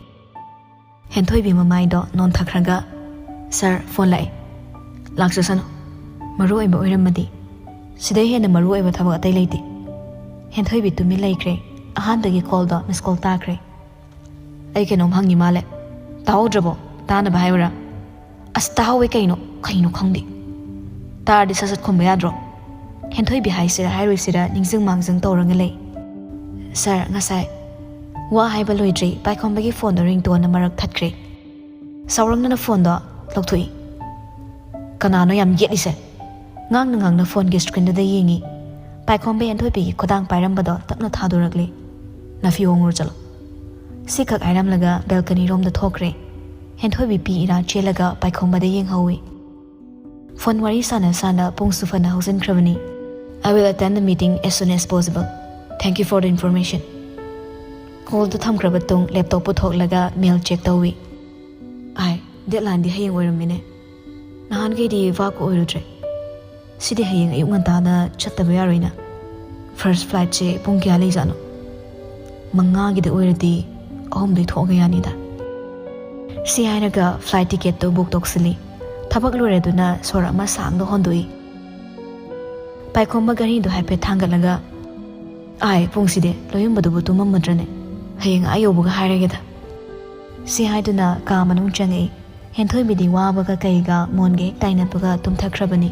ꯍꯦꯟꯊꯣꯏꯕꯤ ꯃꯃꯥꯏꯗꯣ ꯅꯣꯟꯊꯈ꯭ꯔꯒ, "ꯁꯥꯔ, ꯐꯣꯟ ꯂꯥꯛꯑꯦ꯫ ꯂꯥꯛꯆꯁꯅꯨ꯫ ꯃꯔꯨ ꯑꯣꯏꯕ ꯑꯣꯏꯔꯝꯃꯗꯤ"꯫ ꯁꯤꯗꯩ ꯍꯦꯟꯅ ꯃꯔꯨ ꯑꯣꯏꯕ ꯊꯕꯛ ꯑꯇꯩ ꯂꯩꯇꯦ꯫ ꯍꯦꯟꯊꯣꯏꯕꯤ ꯇꯨꯃꯤꯟ ꯂꯩꯈ꯭ꯔꯦ꯫ ꯑꯍꯥꯟꯕꯒꯤ ꯀꯣꯜꯗꯣ ꯃꯤꯁ ꯀꯣꯜ ꯇꯥꯈ꯭ꯔꯦ꯫ "ꯑꯩ ꯀꯩꯅꯣꯝ ꯍꯪꯉꯤ ꯃꯥꯜꯂꯦ꯫ ꯇꯥꯍꯧꯗ꯭ꯔꯕꯣ? ꯇꯥꯅꯕ ꯍꯥꯏꯌꯨꯔꯥ?" "ꯑꯁ, ꯇꯥꯍꯧꯋꯦ ꯀꯩꯅꯣ꯫ ꯀꯩꯅꯣ ꯈꯪꯗꯦ꯫ ꯇꯥꯔꯗꯤ ꯁꯠ ꯁꯠ ꯈꯨꯝꯕ ꯌꯥꯗ꯭ꯔꯣ?" ꯍꯦꯟꯊꯣꯏꯕꯤ ꯍꯥꯏꯁꯤꯔꯥ ꯍꯥꯏꯔꯣꯏꯁꯤꯔꯥ ꯅꯤꯡꯁꯤꯡ ꯃꯥꯡꯖꯤꯡ ꯇꯧꯔꯒ ꯂꯩ꯫ "ꯁꯥꯔ, ꯉꯁꯥꯏ ꯋꯥ ꯍꯥꯏꯕ ꯂꯣꯏꯗ꯭ꯔꯤ, ꯄꯥꯏꯈꯣꯝꯕꯒꯤ ꯐꯣꯟꯗꯣ ꯔꯤꯡꯇꯣꯟꯅ ꯃꯔꯛ ꯊꯠꯈ꯭ꯔꯦ꯫ ꯁꯥꯎꯔꯛꯅꯅ ꯐꯣꯟꯗꯣ ꯂꯧꯊꯣꯛꯏ꯫ ꯀꯅꯥꯅꯣ ꯌꯥꯝ ꯌꯦꯠꯂꯤꯁꯦ?" ꯉꯥꯡꯅ ꯉꯥꯡꯅ ꯐꯣꯟꯒꯤ ꯁ꯭ꯀ꯭ꯔꯤꯟꯗꯨꯗ ꯌꯦꯡꯉꯤ꯫ ꯄꯥꯏꯈꯣꯝꯕ ꯍꯦꯟꯊꯣꯏꯕꯤꯒꯤ ꯈꯨꯗꯥꯡ ꯄꯥꯏꯔꯝꯕꯗꯣ ꯇꯞꯅ ꯊꯥꯗꯣꯔꯛꯂꯤ꯫ "ꯅꯥꯐꯤ ꯍꯣꯡꯉꯨꯔꯣ ꯆꯠꯂꯣ꯫" ꯁꯤꯈꯛ ꯍꯥꯏꯔꯝꯂꯒ ꯕꯦꯜꯀꯅꯤꯔꯣꯝꯗ ꯊꯣꯛꯈ꯭ꯔꯦ꯫ ꯍꯦꯟꯊꯣꯏꯕꯤ ꯄꯤ ꯏꯔꯥ ꯆꯦꯜꯂꯒ ꯄꯥꯏꯈꯣꯝꯕꯗ ꯌꯦꯡꯍꯧꯏ꯫ ꯐꯣꯟ ꯋꯥꯔꯤ ꯁꯥꯟꯅ ꯁꯥꯟꯅ ꯄꯨꯡꯁꯨ ꯐꯅ ꯍꯧꯖꯤꯟꯈ꯭ꯔꯕꯅꯤ꯫ "I will attend the meeting as soon as possible. Thank you for the information." ꯀꯣꯜꯗꯨ ꯊꯝꯈ꯭ꯔꯕ ꯇꯨꯡ ꯂꯦꯞꯇꯣꯞ ꯄꯨꯊꯣꯛꯂꯒ ꯃꯦꯜ ꯆꯦꯛ ꯇꯧꯏ꯫ "ꯑꯥꯏ, ꯗꯦꯠꯂꯥꯏꯟꯗꯤ ꯍꯌꯦꯡ ꯑꯣꯏꯔꯝꯃꯤꯅꯦ꯫ ꯅꯍꯥꯟꯈꯩꯗꯤ ꯚꯥꯞꯀ ꯑꯣꯏꯔꯨꯗ꯭ꯔꯦ꯫ ꯁꯤꯗꯤ ꯍꯌꯦꯡ ꯑꯌꯨꯛ ꯉꯟꯇꯥꯅ ꯆꯠꯇꯕ ꯌꯥꯔꯣꯏꯅ꯫ ꯐꯥꯔꯁ ꯐ꯭ꯂꯥꯏꯠꯁꯦ ꯄꯨꯡ ꯀꯌꯥ ꯂꯩꯖꯥꯠꯅꯣ? ꯃꯉꯥꯒꯤꯗ ꯑꯣꯏꯔꯗꯤ ꯑꯍꯨꯝꯗꯩ ꯊꯣꯛꯑꯒ ꯌꯥꯅꯤꯗ꯫" ꯁꯤ ꯍꯥꯏꯔꯒ ꯐ꯭ꯂꯥꯏꯠ ꯇꯤꯀꯦꯠꯇꯨ ꯕꯨꯛ ꯇꯧꯁꯤꯜꯂꯤ꯫ ꯊꯕꯛ ꯂꯣꯏꯔꯗꯨꯅ ꯁꯣꯔ ꯑꯃ ꯁꯥꯡꯅ ꯍꯣꯟꯗꯣꯛꯏ꯫ ꯄꯥꯏꯈꯣꯝꯕ ꯘꯔꯤꯗꯨ ꯍꯥꯏꯐꯦꯠ ꯊꯥꯡꯒꯠꯂꯒ, "ꯑꯥꯏ, ꯄꯨꯡꯁꯤꯗꯤ ꯂꯣꯏꯌꯨꯝꯕꯗꯨꯕꯨ ꯇꯨꯝꯃꯝꯃꯗ꯭ꯔꯅꯦ? ꯍꯌꯦꯡ ꯑꯥ ꯌꯧꯕꯒ ꯍꯥꯏꯔꯒꯦꯗ꯫" ꯁꯤ ꯍꯥꯏꯗꯨꯅ ꯀꯥ ꯃꯅꯨꯡ ꯆꯪꯉꯛꯏ꯫ ꯍꯦꯟꯊꯣꯏꯕꯤꯗꯤ ꯋꯥꯕꯒ ꯀꯩꯒ ꯃꯣꯟꯒ ꯍꯦꯛ ꯇꯥꯏꯅꯕꯒ ꯇꯨꯝꯊꯈ꯭ꯔꯕꯅꯤ꯫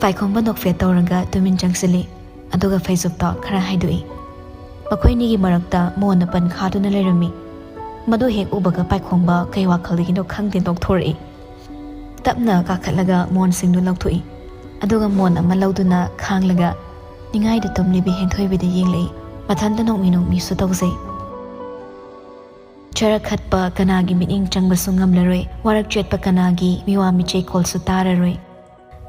ꯄꯥꯏꯈꯣꯝꯕ ꯅꯣꯛꯐꯦꯠ ꯇꯧꯔꯒ ꯇꯨꯃꯤꯟ ꯆꯪꯁꯤꯜꯂꯤ꯫ ꯑꯗꯨꯒ ꯐꯩꯖꯨꯞꯇꯣ ꯈꯔ ꯍꯥꯏꯗꯣꯛꯏ꯫ ꯃꯈꯣꯏꯅꯤꯒꯤ ꯃꯔꯛꯇ ꯃꯣꯟꯅ ꯄꯟꯈꯥꯗꯨꯅ ꯂꯩꯔꯝꯃꯤ꯫ ꯃꯗꯨ ꯍꯦꯛ ꯎꯕꯒ ꯄꯥꯏꯈꯣꯝꯕ ꯀꯩ ꯋꯥꯈꯜꯗꯒꯤꯅꯣ ꯈꯪꯗꯦ ꯅꯣꯛꯊꯣꯔꯛꯏ꯫ ꯇꯞꯅ ꯀꯥꯈꯠꯂꯒ ꯃꯣꯟꯁꯤꯡꯗꯨ ꯂꯧꯊꯣꯛꯏ꯫ ꯑꯗꯨꯒ ꯃꯣꯟ ꯑꯃ ꯂꯧꯗꯨꯅ ꯈꯥꯡꯂꯒ ꯅꯤꯡꯉꯥꯏꯗ ꯇꯨꯝꯂꯤꯕꯤ ꯍꯦꯟꯊꯣꯏꯕꯤꯗ ꯌꯦꯡꯂꯛꯏ꯫ ꯃꯊꯟꯇ ꯅꯣꯛꯃꯤ ꯅꯣꯛꯃꯤꯁꯨ ꯇꯧꯖꯩ꯫ ꯆꯔꯛ ꯈꯠꯄ ꯀꯅꯥꯒꯤ ꯃꯤꯠꯌꯦꯡ ꯆꯪꯕꯁꯨ ꯉꯝꯂꯔꯣꯏ, ꯋꯥꯔꯛ ꯆꯦꯠꯄ ꯀꯅꯥꯒꯤ ꯃꯤꯋꯥ ꯃꯤꯆꯩꯀꯣꯜꯁꯨ ꯇꯥꯔꯔꯣꯏ꯫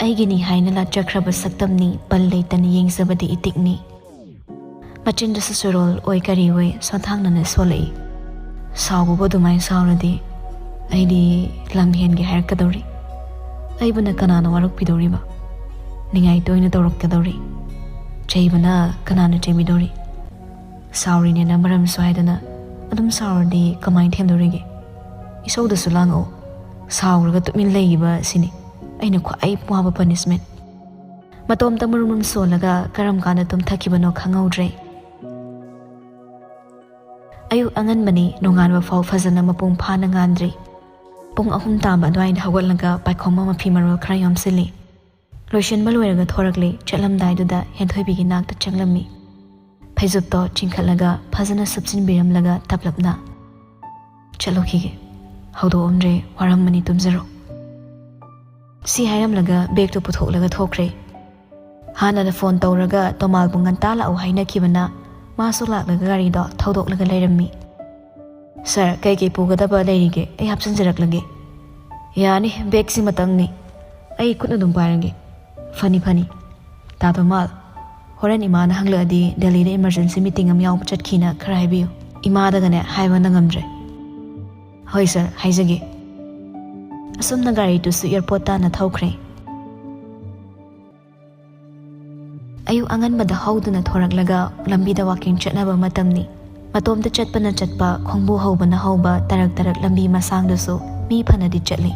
ꯑꯩꯒꯤꯅꯤ ꯍꯥꯏꯅ ꯂꯥꯠꯆꯈ꯭ꯔꯕ ꯁꯛꯇꯝꯅꯤ, ꯄꯜ ꯂꯩꯇꯅ ꯌꯦꯡꯖꯕꯗꯤ ꯏꯇꯤꯛꯅꯤ꯫ ꯃꯆꯤꯟꯗꯁꯨ ꯁꯨꯔꯣꯜ ꯑꯣꯏ ꯀꯔꯤ ꯑꯣꯏ ꯁꯣꯟꯊꯥꯡꯅꯅ ꯁꯣꯜꯂꯛꯏ꯫ "ꯁꯥꯎꯕꯕꯨ ꯑꯗꯨꯃꯥꯏꯅ ꯁꯥꯎꯔꯗꯤ ꯑꯩꯗꯤ ꯂꯝ ꯍꯦꯟꯒꯦ ꯍꯥꯏꯔꯛꯀꯗꯧꯔꯤ꯫ ꯑꯩꯕꯨꯅ ꯀꯅꯥꯅ ꯋꯥꯔꯛꯄꯤꯗꯧꯔꯤꯕ? ꯅꯤꯡꯉꯥꯏ ꯇꯣꯏꯅ ꯇꯧꯔꯛꯀꯗꯧꯔꯤ꯫ ꯆꯩꯕꯅ ꯀꯅꯥꯅ ꯆꯩꯕꯤꯗꯧꯔꯤ? ꯁꯥꯎꯔꯤꯅꯦꯅ ꯃꯔꯝꯁꯨ ꯍꯥꯏꯗꯅ ꯑꯗꯨꯝ ꯁꯥꯎꯔꯗꯤ ꯀꯃꯥꯏꯅ ꯊꯦꯝꯗꯧꯔꯤꯒꯦ? ꯏꯁꯧꯗꯁꯨ ꯂꯥꯡꯉꯛꯑꯣ꯫ ꯁꯥꯎꯔꯒ ꯇꯨꯃꯤꯟ ꯂꯩꯈꯤꯕ ꯁꯤꯅꯤ ꯑꯩꯅ ꯈ꯭ꯋꯥꯏ ꯋꯥꯕ ꯄꯅꯤꯁꯃꯦꯟ꯫" ꯃꯇꯣꯝꯇ ꯃꯨꯔꯨꯝ ꯃꯨꯔꯨꯝ ꯁꯣꯜꯂꯒ ꯀꯔꯝ ꯀꯥꯟꯗ ꯇꯨꯝꯊꯈꯤꯕꯅꯣ ꯈꯪꯍꯧꯗ꯭ꯔꯦ꯫ ꯑꯌꯨꯛ ꯑꯉꯟꯕꯅꯤ, ꯅꯣꯡꯉꯥꯟꯕ ꯐꯥꯎ ꯐꯖꯅ ꯃꯄꯨꯡ ꯐꯥꯅ ꯉꯥꯟꯗ꯭ꯔꯤ꯫ ꯄꯨꯡ ꯑꯍꯨꯝ ꯇꯥꯕ ꯑꯗꯨꯋꯥꯏꯗ ꯍꯧꯒꯠꯂꯒ ꯄꯥꯏꯈꯣꯝꯕ ꯃꯐꯤ ꯃꯔꯣꯜ ꯈꯔ ꯌꯣꯝꯁꯤꯜꯂꯤ꯫ ꯂꯣꯏꯁꯤꯟꯕ ꯂꯣꯏꯔꯒ ꯊꯣꯔꯛꯂꯤ꯫ ꯆꯠꯂꯝꯗꯥꯏꯗꯨꯗ ꯍꯦꯟꯊꯣꯏꯕꯤꯒꯤ ꯅꯥꯛꯇ ꯆꯪꯂꯝꯃꯤ꯫ ꯐꯩꯖꯨꯞꯇꯣ ꯆꯤꯡꯈꯠꯂꯒ ꯐꯖꯅ ꯁꯨꯞꯆꯤꯟꯕꯤꯔꯝꯂꯒ ꯇꯞꯂꯞꯅ, "ꯆꯠꯂꯨꯈꯤꯒꯦ, ꯍꯧꯗꯣꯛꯑꯝꯗ꯭ꯔꯦ, ꯋꯥꯔꯝꯃꯅꯤ, ꯇꯨꯝꯖꯔꯣ"꯫ ꯁꯤ ꯍꯥꯏꯔꯝꯂꯒ ꯕꯦꯒꯇꯨ ꯄꯨꯊꯣꯛꯂꯒ ꯊꯣꯛꯈ꯭ꯔꯦ꯫ ꯍꯥꯟꯅꯅ ꯐꯣꯟ ꯇꯧꯔꯒ ꯇꯣꯃꯥꯜꯕꯨ ꯉꯟꯇꯥ ꯂꯥꯛꯎ ꯍꯥꯏꯅꯈꯤꯕꯅ ꯃꯥꯁꯨ ꯂꯥꯛꯂꯒ ꯒꯥꯔꯤꯗꯣ ꯊꯧꯗꯣꯛꯂꯒ ꯂꯩꯔꯝꯃꯤ꯫ "ꯁꯥꯔ, ꯀꯩꯀꯩ ꯄꯨꯒꯗꯕ ꯂꯩꯔꯤꯒꯦ? ꯑꯩ ꯍꯥꯞꯆꯤꯟꯖꯔꯛꯂꯒꯦ"꯫ "ꯌꯥꯅꯤ, ꯕꯦꯒꯁꯤꯃꯇꯪꯅꯤ꯫ ꯑꯩ ꯈꯨꯠꯅ ꯑꯗꯨꯝ ꯄꯥꯏꯔꯒꯦ"꯫ "ꯐꯅꯤ, ꯐꯅꯤ꯫ ꯇꯥ ꯇꯣꯃꯥꯜ, ꯍꯣꯔꯦꯟ ꯏꯃꯥꯅ ꯍꯪꯂꯛꯑꯗꯤ ꯗꯦꯜꯂꯤꯗ emergency meeting ꯑꯃ ꯌꯥꯎꯕ ꯆꯠꯈꯤꯅ ꯈꯔ ꯍꯥꯏꯕꯤꯌꯨ꯫ ꯏꯃꯥꯗꯒꯅꯦ ꯍꯥꯏꯕ ꯅꯪꯉꯝꯗ꯭ꯔꯦ"꯫ "ꯍꯣꯏ ꯁꯥꯔ, ꯍꯥꯏꯖꯒꯦ"꯫ ꯑꯁꯨꯝꯅ ꯒꯥꯔꯤꯗꯨꯁꯨ airport ꯇꯥꯟꯅ ꯊꯧꯈ꯭ꯔꯦ꯫ ꯑꯌꯨꯛ ꯑꯉꯟꯕꯗ ꯍꯧꯗꯨꯅ ꯊꯣꯔꯛꯂꯒ ꯂꯝꯕꯤꯗ walking ꯆꯠꯅꯕ ꯃꯇꯝꯅꯤ꯫ ꯃꯇꯣꯝꯇ ꯆꯠꯄꯅ ꯆꯠꯄ, ꯈꯣꯡꯕꯨ ꯍꯧꯕꯅ ꯍꯧꯕ ꯇꯔꯛ ꯇꯔꯛ ꯂꯝꯕꯤ ꯃꯁꯥꯡꯗꯨꯁꯨ ꯃꯤ ꯐꯅꯗꯤ ꯆꯠꯂꯤ꯫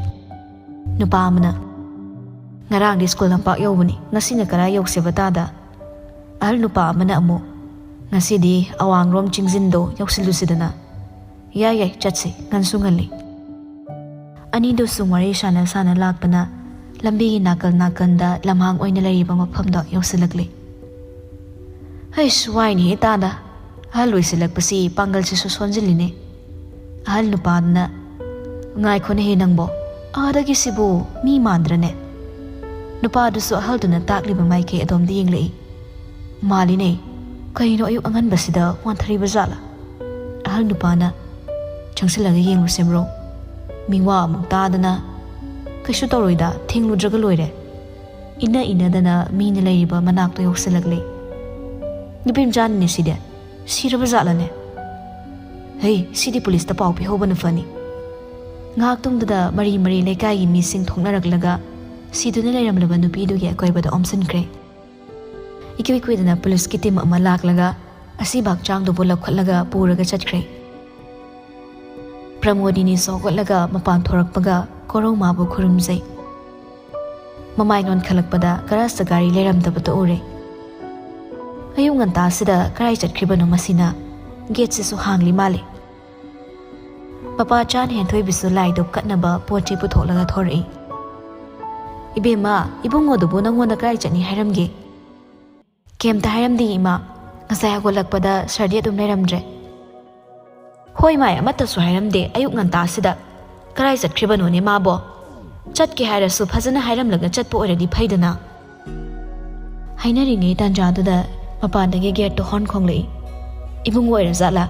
ꯅꯨꯄꯥ ꯑꯃꯅ, "ꯉꯔꯥꯡꯗꯤ ꯁ꯭ꯀꯨꯜ ꯂꯝꯄꯥꯛ ꯌꯧꯕꯅꯤ, ꯉꯁꯤꯅ ꯀꯗꯥꯏ ꯌꯧꯁꯦꯕ ꯇꯥꯗ?" ꯑꯍꯜ ꯅꯨꯄꯥ ꯑꯃꯅ ꯑꯃꯨꯛ, "ꯉꯁꯤꯗꯤ ꯑꯋꯥꯡꯔꯣꯝ ꯆꯤꯡꯖꯤꯟꯗꯣ ꯌꯧꯁꯤꯜꯂꯨꯁꯤꯗꯅ"꯫ "ꯌꯥꯏ ꯌꯥꯏ, ꯆꯠꯁꯤ, ꯉꯟꯁꯨ ꯉꯜꯂꯤ"꯫ ꯑꯅꯤꯗꯨꯁꯨ ꯋꯥꯔꯤ ꯁꯥꯟꯅ ꯁꯥꯟꯅ ꯂꯥꯛꯄꯅ ꯂꯝꯕꯤꯒꯤ ꯅꯥꯀꯜ ꯅꯥꯀꯜꯗ ꯂꯝꯍꯥꯡ ꯑꯣꯏꯅ ꯂꯩꯔꯤꯕ ꯃꯐꯝꯗꯣ ꯌꯧꯁꯤꯜꯂꯛꯂꯤ꯫ "ꯍꯩꯁ, ꯋꯥꯏꯅꯦꯍꯦ ꯇꯥꯗ, ꯑꯍꯜ ꯑꯣꯏꯁꯤꯜꯂꯛꯄꯁꯤ ꯄꯥꯡꯒꯜꯁꯤꯁꯨ ꯁꯣꯟꯖꯤꯜꯂꯤꯅꯦ"꯫ ꯑꯍꯜ ꯅꯨꯄꯥꯗꯨꯅ, "ꯉꯥꯏꯈꯣꯅꯦꯍꯦ ꯅꯪꯕꯣ, ꯑꯥꯗꯒꯤꯁꯤꯕꯨ ꯃꯤ ꯃꯥꯟꯗ꯭ꯔꯅꯦ?" ꯅꯨꯄꯥꯗꯨꯁꯨ ꯑꯍꯜꯗꯨꯅ ꯇꯥꯛꯂꯤꯕ ꯃꯥꯏꯀꯩ ꯑꯗꯣꯝꯗ ꯌꯦꯡꯂꯛꯏ꯫ "ꯃꯥꯜꯂꯤꯅꯦ, ꯀꯩꯅꯣ ꯑꯌꯨꯛ ꯑꯉꯟꯕꯁꯤꯗ ꯋꯥꯟꯊꯔꯤꯕ ꯖꯥꯠꯂꯥ?" ꯑꯍꯜ ꯅꯨꯄꯥꯅ, "ꯆꯪꯁꯤꯜꯂꯒ ꯌꯦꯡꯂꯨꯁꯦ ꯕ꯭ꯔꯣ, ꯃꯤꯋꯥ ꯑꯃꯨꯛ ꯇꯥꯗꯅ"꯫ "ꯀꯩꯁꯨ ꯇꯧꯔꯣꯏꯗ, ꯊꯦꯡꯂꯨꯗ꯭ꯔꯒ ꯂꯣꯏꯔꯦ"꯫ ꯏꯟꯅ ꯏꯟꯅꯗꯅ ꯃꯤꯅ ꯂꯩꯔꯤꯕ ꯃꯅꯥꯛꯇ ꯌꯧꯁꯤꯜꯂꯛꯂꯦ꯫ "ꯅꯨꯄꯤ ꯃꯆꯥꯅꯤꯅꯦ ꯁꯤꯗꯤ, ꯁꯤꯔꯕ ꯖꯥꯠꯂꯅꯦ? ꯍꯩ, ꯁꯤꯗꯤ ꯄꯨꯂꯤꯁꯇ ꯄꯥꯎ ꯄꯤꯍꯧꯕꯅ ꯐꯅꯤ"꯫ ꯉꯥꯏꯍꯥꯛꯇꯨꯡꯗꯨꯗ ꯃꯔꯤ ꯃꯔꯤ ꯂꯩꯀꯥꯏꯒꯤ ꯃꯤꯁꯤꯡ ꯊꯣꯛꯅꯔꯛꯂꯒ ꯁꯤꯗꯨꯅ ꯂꯩꯔꯝꯂꯕ ꯅꯨꯄꯤꯗꯨꯒꯤ ꯑꯀꯣꯏꯕꯗ ꯑꯣꯝꯁꯤꯟꯈ꯭ꯔꯦ꯫ ꯏꯀꯨꯏ ꯀꯨꯏꯗꯅ ꯄꯨꯂꯤꯁꯀꯤ ꯇꯤꯝ ꯑꯃ ꯂꯥꯛꯂꯒ ꯑꯁꯤꯕ ꯍꯛꯆꯥꯡꯗꯨꯕꯨ ꯂꯧꯈꯠꯂꯒ ꯄꯨꯔꯒ ꯆꯠꯈ꯭ꯔꯦ꯫ ꯄ꯭ꯔꯃꯣꯗꯤꯅꯤꯁꯨ ꯍꯧꯒꯠꯂꯒ ꯃꯄꯥꯟ ꯊꯣꯔꯛꯄꯒ ꯀꯣꯔꯧ ꯃꯥꯕꯨ ꯈꯨꯔꯨꯝꯖꯩ꯫ ꯃꯃꯥꯏ ꯅꯣꯟꯈꯠꯂꯛꯄꯗ ꯒꯔꯥꯖꯇ ꯒꯥꯔꯤ ꯂꯩꯔꯝꯗꯕꯗꯣ ꯎꯔꯦ꯫ ꯑꯌꯨꯛ ꯉꯟꯇꯥꯁꯤꯗ ꯀꯔꯥꯏ ꯆꯠꯈ꯭ꯔꯤꯕꯅꯣ ꯃꯁꯤꯅ? ꯒꯦꯠꯁꯤꯁꯨ ꯍꯥꯡꯂꯤ ꯃꯥꯜꯂꯦ꯫ ꯃꯄꯥ ꯆꯥꯟ ꯍꯦꯟꯊꯣꯏꯕꯤꯁꯨ ꯂꯥꯏꯗꯨꯛ ꯀꯠꯅꯕ ꯄꯣꯠ ꯆꯩ ꯄꯨꯊꯣꯛꯂꯒ ꯊꯣꯔꯛꯏ꯫ "ꯏꯕꯦꯝꯃ, ꯏꯕꯨꯡꯉꯣꯗꯨꯕꯨ ꯅꯪꯉꯣꯟꯗ ꯀꯔꯥꯏ ꯆꯠꯅꯤ ꯍꯥꯏꯔꯝꯒꯦ?" "ꯀꯩꯝꯇ ꯍꯥꯏꯔꯝꯗꯦ ꯏꯃꯥ꯫ ꯉꯁꯥꯏ ꯍꯧꯒꯠꯂꯛꯄꯗ ꯁꯥꯔꯗꯤ ꯑꯗꯨꯝ ꯂꯩꯔꯝꯗ꯭ꯔꯦ꯫" "ꯍꯣꯏ ꯃꯥꯏ, ꯑꯃꯠꯇꯁꯨ ꯍꯥꯏꯔꯝꯗꯦ ꯑꯌꯨꯛ ꯉꯟꯇꯥꯁꯤꯗ꯫ ꯀꯔꯥꯏ ꯆꯠꯈ꯭ꯔꯤꯕꯅꯣꯅꯦ ꯃꯥꯕꯣ? ꯆꯠꯀꯦ ꯍꯥꯏꯔꯁꯨ ꯐꯖꯅ ꯍꯥꯏꯔꯝꯂꯒ ꯆꯠꯄ ꯑꯣꯏꯔꯗꯤ ꯐꯩꯗꯅ꯫" ꯍꯥꯏꯅꯔꯤꯉꯩ ꯇꯥꯟꯖꯥꯗꯨꯗ ꯃꯄꯥꯟꯗꯒꯤ ꯒꯦꯠꯇꯣ ꯍꯣꯔꯟ ꯈꯣꯡꯂꯛꯏ꯫ "ꯏꯕꯨꯡꯉꯣ ꯑꯣꯏꯔꯖꯥꯠꯂꯥ?"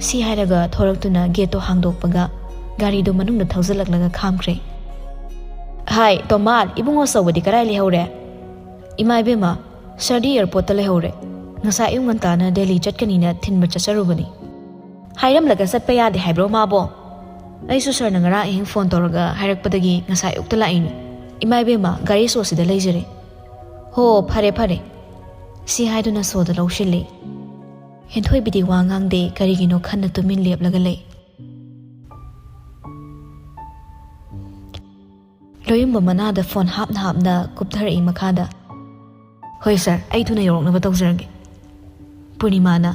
ꯁꯤ ꯍꯥꯏꯔꯒ ꯊꯣꯔꯛꯇꯨꯅ ꯒꯦꯠꯇꯣ ꯍꯥꯡꯗꯣꯛꯄꯒ ꯒꯥꯔꯤꯗꯣ ꯃꯅꯨꯡꯗ ꯊꯧꯖꯤꯜꯂꯛꯂꯒ ꯈꯥꯝꯈ꯭ꯔꯦ꯫ "ꯍꯥꯏ ꯇꯣꯃꯥꯜ, ꯏꯕꯨꯡꯉꯣ ꯑꯆꯧꯕꯗꯤ ꯀꯗꯥꯏ ꯂꯩꯍꯧꯔꯦ?" "ꯏꯃꯥ ꯏꯕꯦꯝꯃ, ꯁꯥꯔꯗꯤ ꯑꯦꯌꯥꯔꯄꯣꯔꯠꯇ ꯂꯩꯍꯧꯔꯦ꯫ ꯉꯁꯥꯏ ꯑꯌꯨꯛ ꯉꯟꯇꯥꯅ ꯗꯦꯜꯂꯤ ꯆꯠꯀꯅꯤꯅ ꯊꯤꯟꯕ ꯆꯠꯆꯔꯨꯕꯅꯤ꯫" "ꯍꯥꯏꯔꯝꯂꯒ ꯆꯠꯄ ꯌꯥꯗꯦ ꯍꯥꯏꯕ꯭ꯔꯣ ꯃꯥꯕꯣ?" "ꯑꯩꯁꯨ ꯁꯥꯔꯅ ꯉꯔꯥꯡ ꯑꯍꯤꯡ ꯐꯣꯟ ꯇꯧꯔꯒ ꯍꯥꯏꯔꯛꯄꯗꯒꯤ ꯉꯁꯥꯏ ꯑꯌꯨꯛꯇ ꯂꯥꯛꯏꯅꯤ꯫ ꯏꯃꯥ ꯏꯕꯦꯝꯃ, ꯒꯥꯔꯤ ꯁꯣꯁꯤꯗ ꯂꯩꯖꯔꯦ꯫" "ꯍꯣ, ꯐꯔꯦ ꯐꯔꯦ꯫" ꯁꯤ ꯍꯥꯏꯗꯨꯅ ꯁꯣꯗ ꯂꯧꯁꯤꯜꯂꯤ꯫ ꯍꯦꯟꯊꯣꯏꯕꯤꯗꯤ ꯋꯥ ꯉꯥꯡꯗꯦ, ꯀꯔꯤꯒꯤꯅꯣ ꯈꯟꯅ ꯇꯨꯃꯤꯟ ꯂꯦꯞꯂꯒ ꯂꯩ꯫ ꯂꯣꯌꯨꯝꯕ ꯃꯅꯥꯗ ꯐꯣꯟ ꯍꯥꯞꯅ ꯍꯥꯞꯅ ꯀꯨꯞꯊꯔꯛꯏ ꯃꯈꯥꯗ꯫ "ꯍꯣꯏ ꯁꯥꯔ, ꯑꯩ ꯊꯨꯅ ꯌꯧꯔꯛꯅꯕ ꯇꯧꯖꯔꯒꯦ꯫" ꯄꯨꯔꯅꯤꯃꯥꯅ,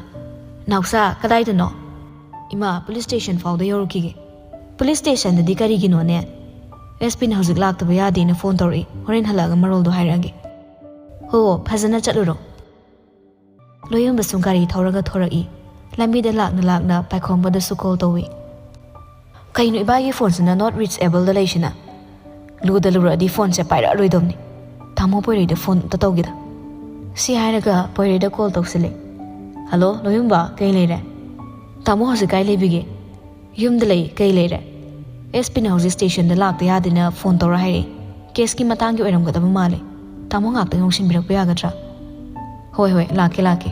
"ꯅꯥꯎꯆꯥ, ꯀꯗꯥꯏꯗꯅꯣ?" "ꯏꯃꯥ, ꯄꯨꯂꯤꯁ ꯁ꯭ꯇꯦꯁꯟ ꯐꯥꯎꯗ ꯌꯧꯔꯨꯈꯤꯒꯦ꯫" "ꯄꯨꯂꯤꯁ ꯁ꯭ꯇꯦꯁꯟꯗꯗꯤ ꯀꯔꯤꯒꯤꯅꯣꯅꯦ?" "ꯑꯦꯁ ꯄꯤꯅ ꯍꯧꯖꯤꯛ ꯂꯥꯛꯇꯕ ꯌꯥꯗꯦꯅ ꯐꯣꯟ ꯇꯧꯔꯛꯏ꯫ ꯍꯣꯔꯦꯟ ꯍꯜꯂꯛꯑꯒ ꯃꯔꯣꯜꯗꯣ ꯍꯥꯏꯔꯛꯑꯒꯦ꯫" "ꯍꯣ, ꯐꯖꯅ ꯆꯠꯂꯨꯔꯣ꯫" ꯂꯣꯌꯨꯝꯕꯁꯨ ꯒꯥꯔꯤ ꯊꯧꯔꯒ ꯊꯣꯔꯛꯏ꯫ ꯂꯝꯕꯤꯗ ꯂꯥꯛꯅ ꯂꯥꯛꯅ ꯄꯥꯏꯈꯣꯝꯕꯗꯁꯨ ꯀꯣꯜ ꯇꯧꯏ꯫ "ꯀꯩꯅꯣ ꯏꯕꯥꯏꯒꯤ ꯐꯣꯟꯁꯤꯅ not reachable ꯗ ꯂꯩꯁꯤꯅ? ꯂꯨꯗ ꯂꯨꯔꯛꯑꯗꯤ ꯐꯣꯟꯁꯦ ꯄꯥꯏꯔꯛꯑꯔꯣꯏꯗꯧꯅꯤ꯫ ꯇꯥꯃꯣ ꯄꯣꯏꯔꯩꯗ ꯐꯣꯟ ꯑꯝꯇ ꯇꯧꯒꯦꯗ꯫" ꯁꯤ ꯍꯥꯏꯔꯒ ꯄꯣꯏꯔꯩꯗ ꯀꯣꯜ ꯇꯧꯁꯤꯜꯂꯦ꯫ "ꯍꯜꯂꯣ ꯂꯣꯌꯨꯝꯕ, ꯀꯩ ꯂꯩꯔꯦ? ꯇꯥꯃꯣ ꯍꯧꯖꯤꯛ ꯀꯥꯏ ꯂꯩꯕꯤꯒꯦ?" "ꯌꯨꯝꯗ ꯂꯩ, ꯀꯩ ꯂꯩꯔꯦ?" "ꯑꯦꯁ ꯄꯤꯅ ꯍꯧꯖꯤꯛ ꯁ꯭ꯇꯦꯁꯟꯗ ꯂꯥꯛꯇ ꯌꯥꯗꯦꯅ ꯐꯣꯟ ꯇꯧꯔ ꯍꯥꯏꯔꯛꯏ꯫ ꯀꯦꯁꯀꯤ ꯃꯇꯥꯡꯒꯤ ꯑꯣꯏꯔꯝꯒꯗꯕ ꯃꯥꯜꯂꯦ꯫ ꯇꯥꯃꯣ ꯉꯥꯛꯇ ꯌꯦꯡꯁꯤꯟꯕꯤꯔꯛꯄ ꯌꯥꯒꯗ꯭ꯔꯥ?" "ꯍꯣꯏ ꯍꯣꯏ, ꯂꯥꯛꯀꯦ ꯂꯥꯛꯀꯦ꯫"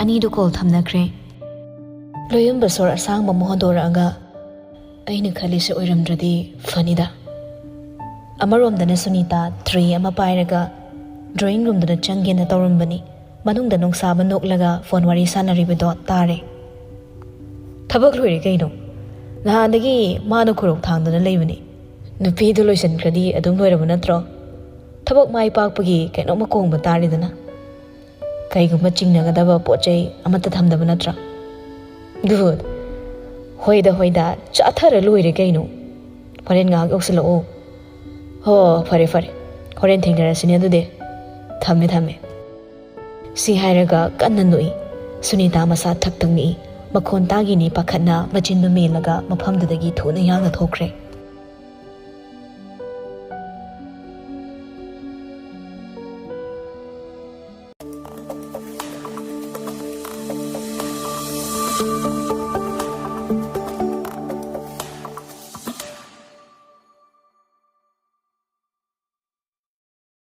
ꯑꯅꯤꯗꯨ ꯀꯣꯜ ꯊꯝꯅꯈ꯭ꯔꯦ꯫ ꯂꯣꯌꯨꯝꯕ ꯁꯣꯔ ꯑꯁꯥꯡꯕ ꯑꯃ ꯍꯣꯟꯗꯣꯔꯛꯑꯒ, "ꯑꯩꯅ ꯈꯜꯂꯤꯁꯦ ꯑꯣꯏꯔꯝꯗ꯭ꯔꯗꯤ ꯐꯅꯤꯗ꯫" ꯑꯃꯔꯣꯝꯗꯅ ꯁꯨꯅꯤꯇꯥ ꯇ꯭ꯔꯦ ꯑꯃ ꯄꯥꯏꯔꯒ ꯗ꯭ꯔꯣꯌꯤꯡ ꯔꯨꯝꯗꯨꯗ ꯆꯪꯒꯦꯅ ꯇꯧꯔꯝꯕꯅꯤ꯫ ꯃꯅꯨꯡꯗ ꯅꯨꯡꯁꯥꯕ ꯅꯣꯛꯂꯒ ꯐꯣꯟ ꯋꯥꯔꯤ ꯁꯥꯟꯅꯔꯤꯕꯗꯣ ꯇꯥꯔꯦ꯫ "ꯊꯕꯛ ꯂꯣꯏꯔꯦ ꯀꯩꯅꯣ? ꯅꯍꯥꯟꯗꯒꯤ ꯃꯥꯅ ꯈꯨꯔꯧ ꯊꯥꯡꯗꯅ ꯂꯩꯕꯅꯤ꯫ ꯅꯨꯄꯤꯗꯨ ꯂꯣꯏꯁꯤꯟꯈ꯭ꯔꯗꯤ ꯑꯗꯨꯝ ꯂꯣꯏꯔꯕ ꯅꯠꯇ꯭ꯔꯣ? ꯊꯕꯛ ꯃꯥꯏ ꯄꯥꯛꯄꯒꯤ ꯀꯩꯅꯣꯝꯃ ꯀꯣꯡꯕ ꯇꯥꯔꯦꯗꯅ꯫ ꯀꯩꯒꯨꯝꯕ ꯆꯤꯡꯅꯒꯗꯕ ꯄꯣꯠ ꯆꯩ ꯑꯃꯠꯇ ꯊꯝꯗꯕ ꯅꯠꯇ꯭ꯔꯣ? Good. ꯍꯣꯏꯗ ꯍꯣꯏꯗ, ꯆꯥꯊꯔ ꯂꯣꯏꯔꯦ ꯀꯩꯅꯣ꯫ ꯍꯣꯔꯦꯟ ꯉꯥꯏꯍꯥꯛ ꯌꯧꯁꯤꯜꯂꯛꯑꯣ꯫ ꯍꯣ, ꯐꯔꯦ ꯐꯔꯦ, ꯍꯣꯔꯦꯟ ꯊꯦꯡꯅꯔꯁꯤꯅꯦ ꯑꯗꯨꯗꯤ꯫ ꯊꯝꯃꯦ ꯊꯝꯃꯦ꯫ ꯁꯤ ꯍꯥꯏꯔꯒ ꯀꯟꯅ ꯅꯣꯛꯏ꯫ ꯁꯨꯅꯤꯇꯥ ꯃꯁꯥ ꯊꯛ ꯊꯛ ꯅꯤꯛꯏ꯫ ꯃꯈꯣꯟ ꯇꯥꯈꯤꯅꯤ ꯄꯥꯈꯠꯅ ꯃꯆꯤꯟꯗꯨ ꯃꯦꯜꯂꯒ ꯃꯐꯝꯗꯨꯗꯒꯤ ꯊꯨꯅ ꯌꯥꯡꯅ ꯊꯣꯛꯈ꯭ꯔꯦ꯫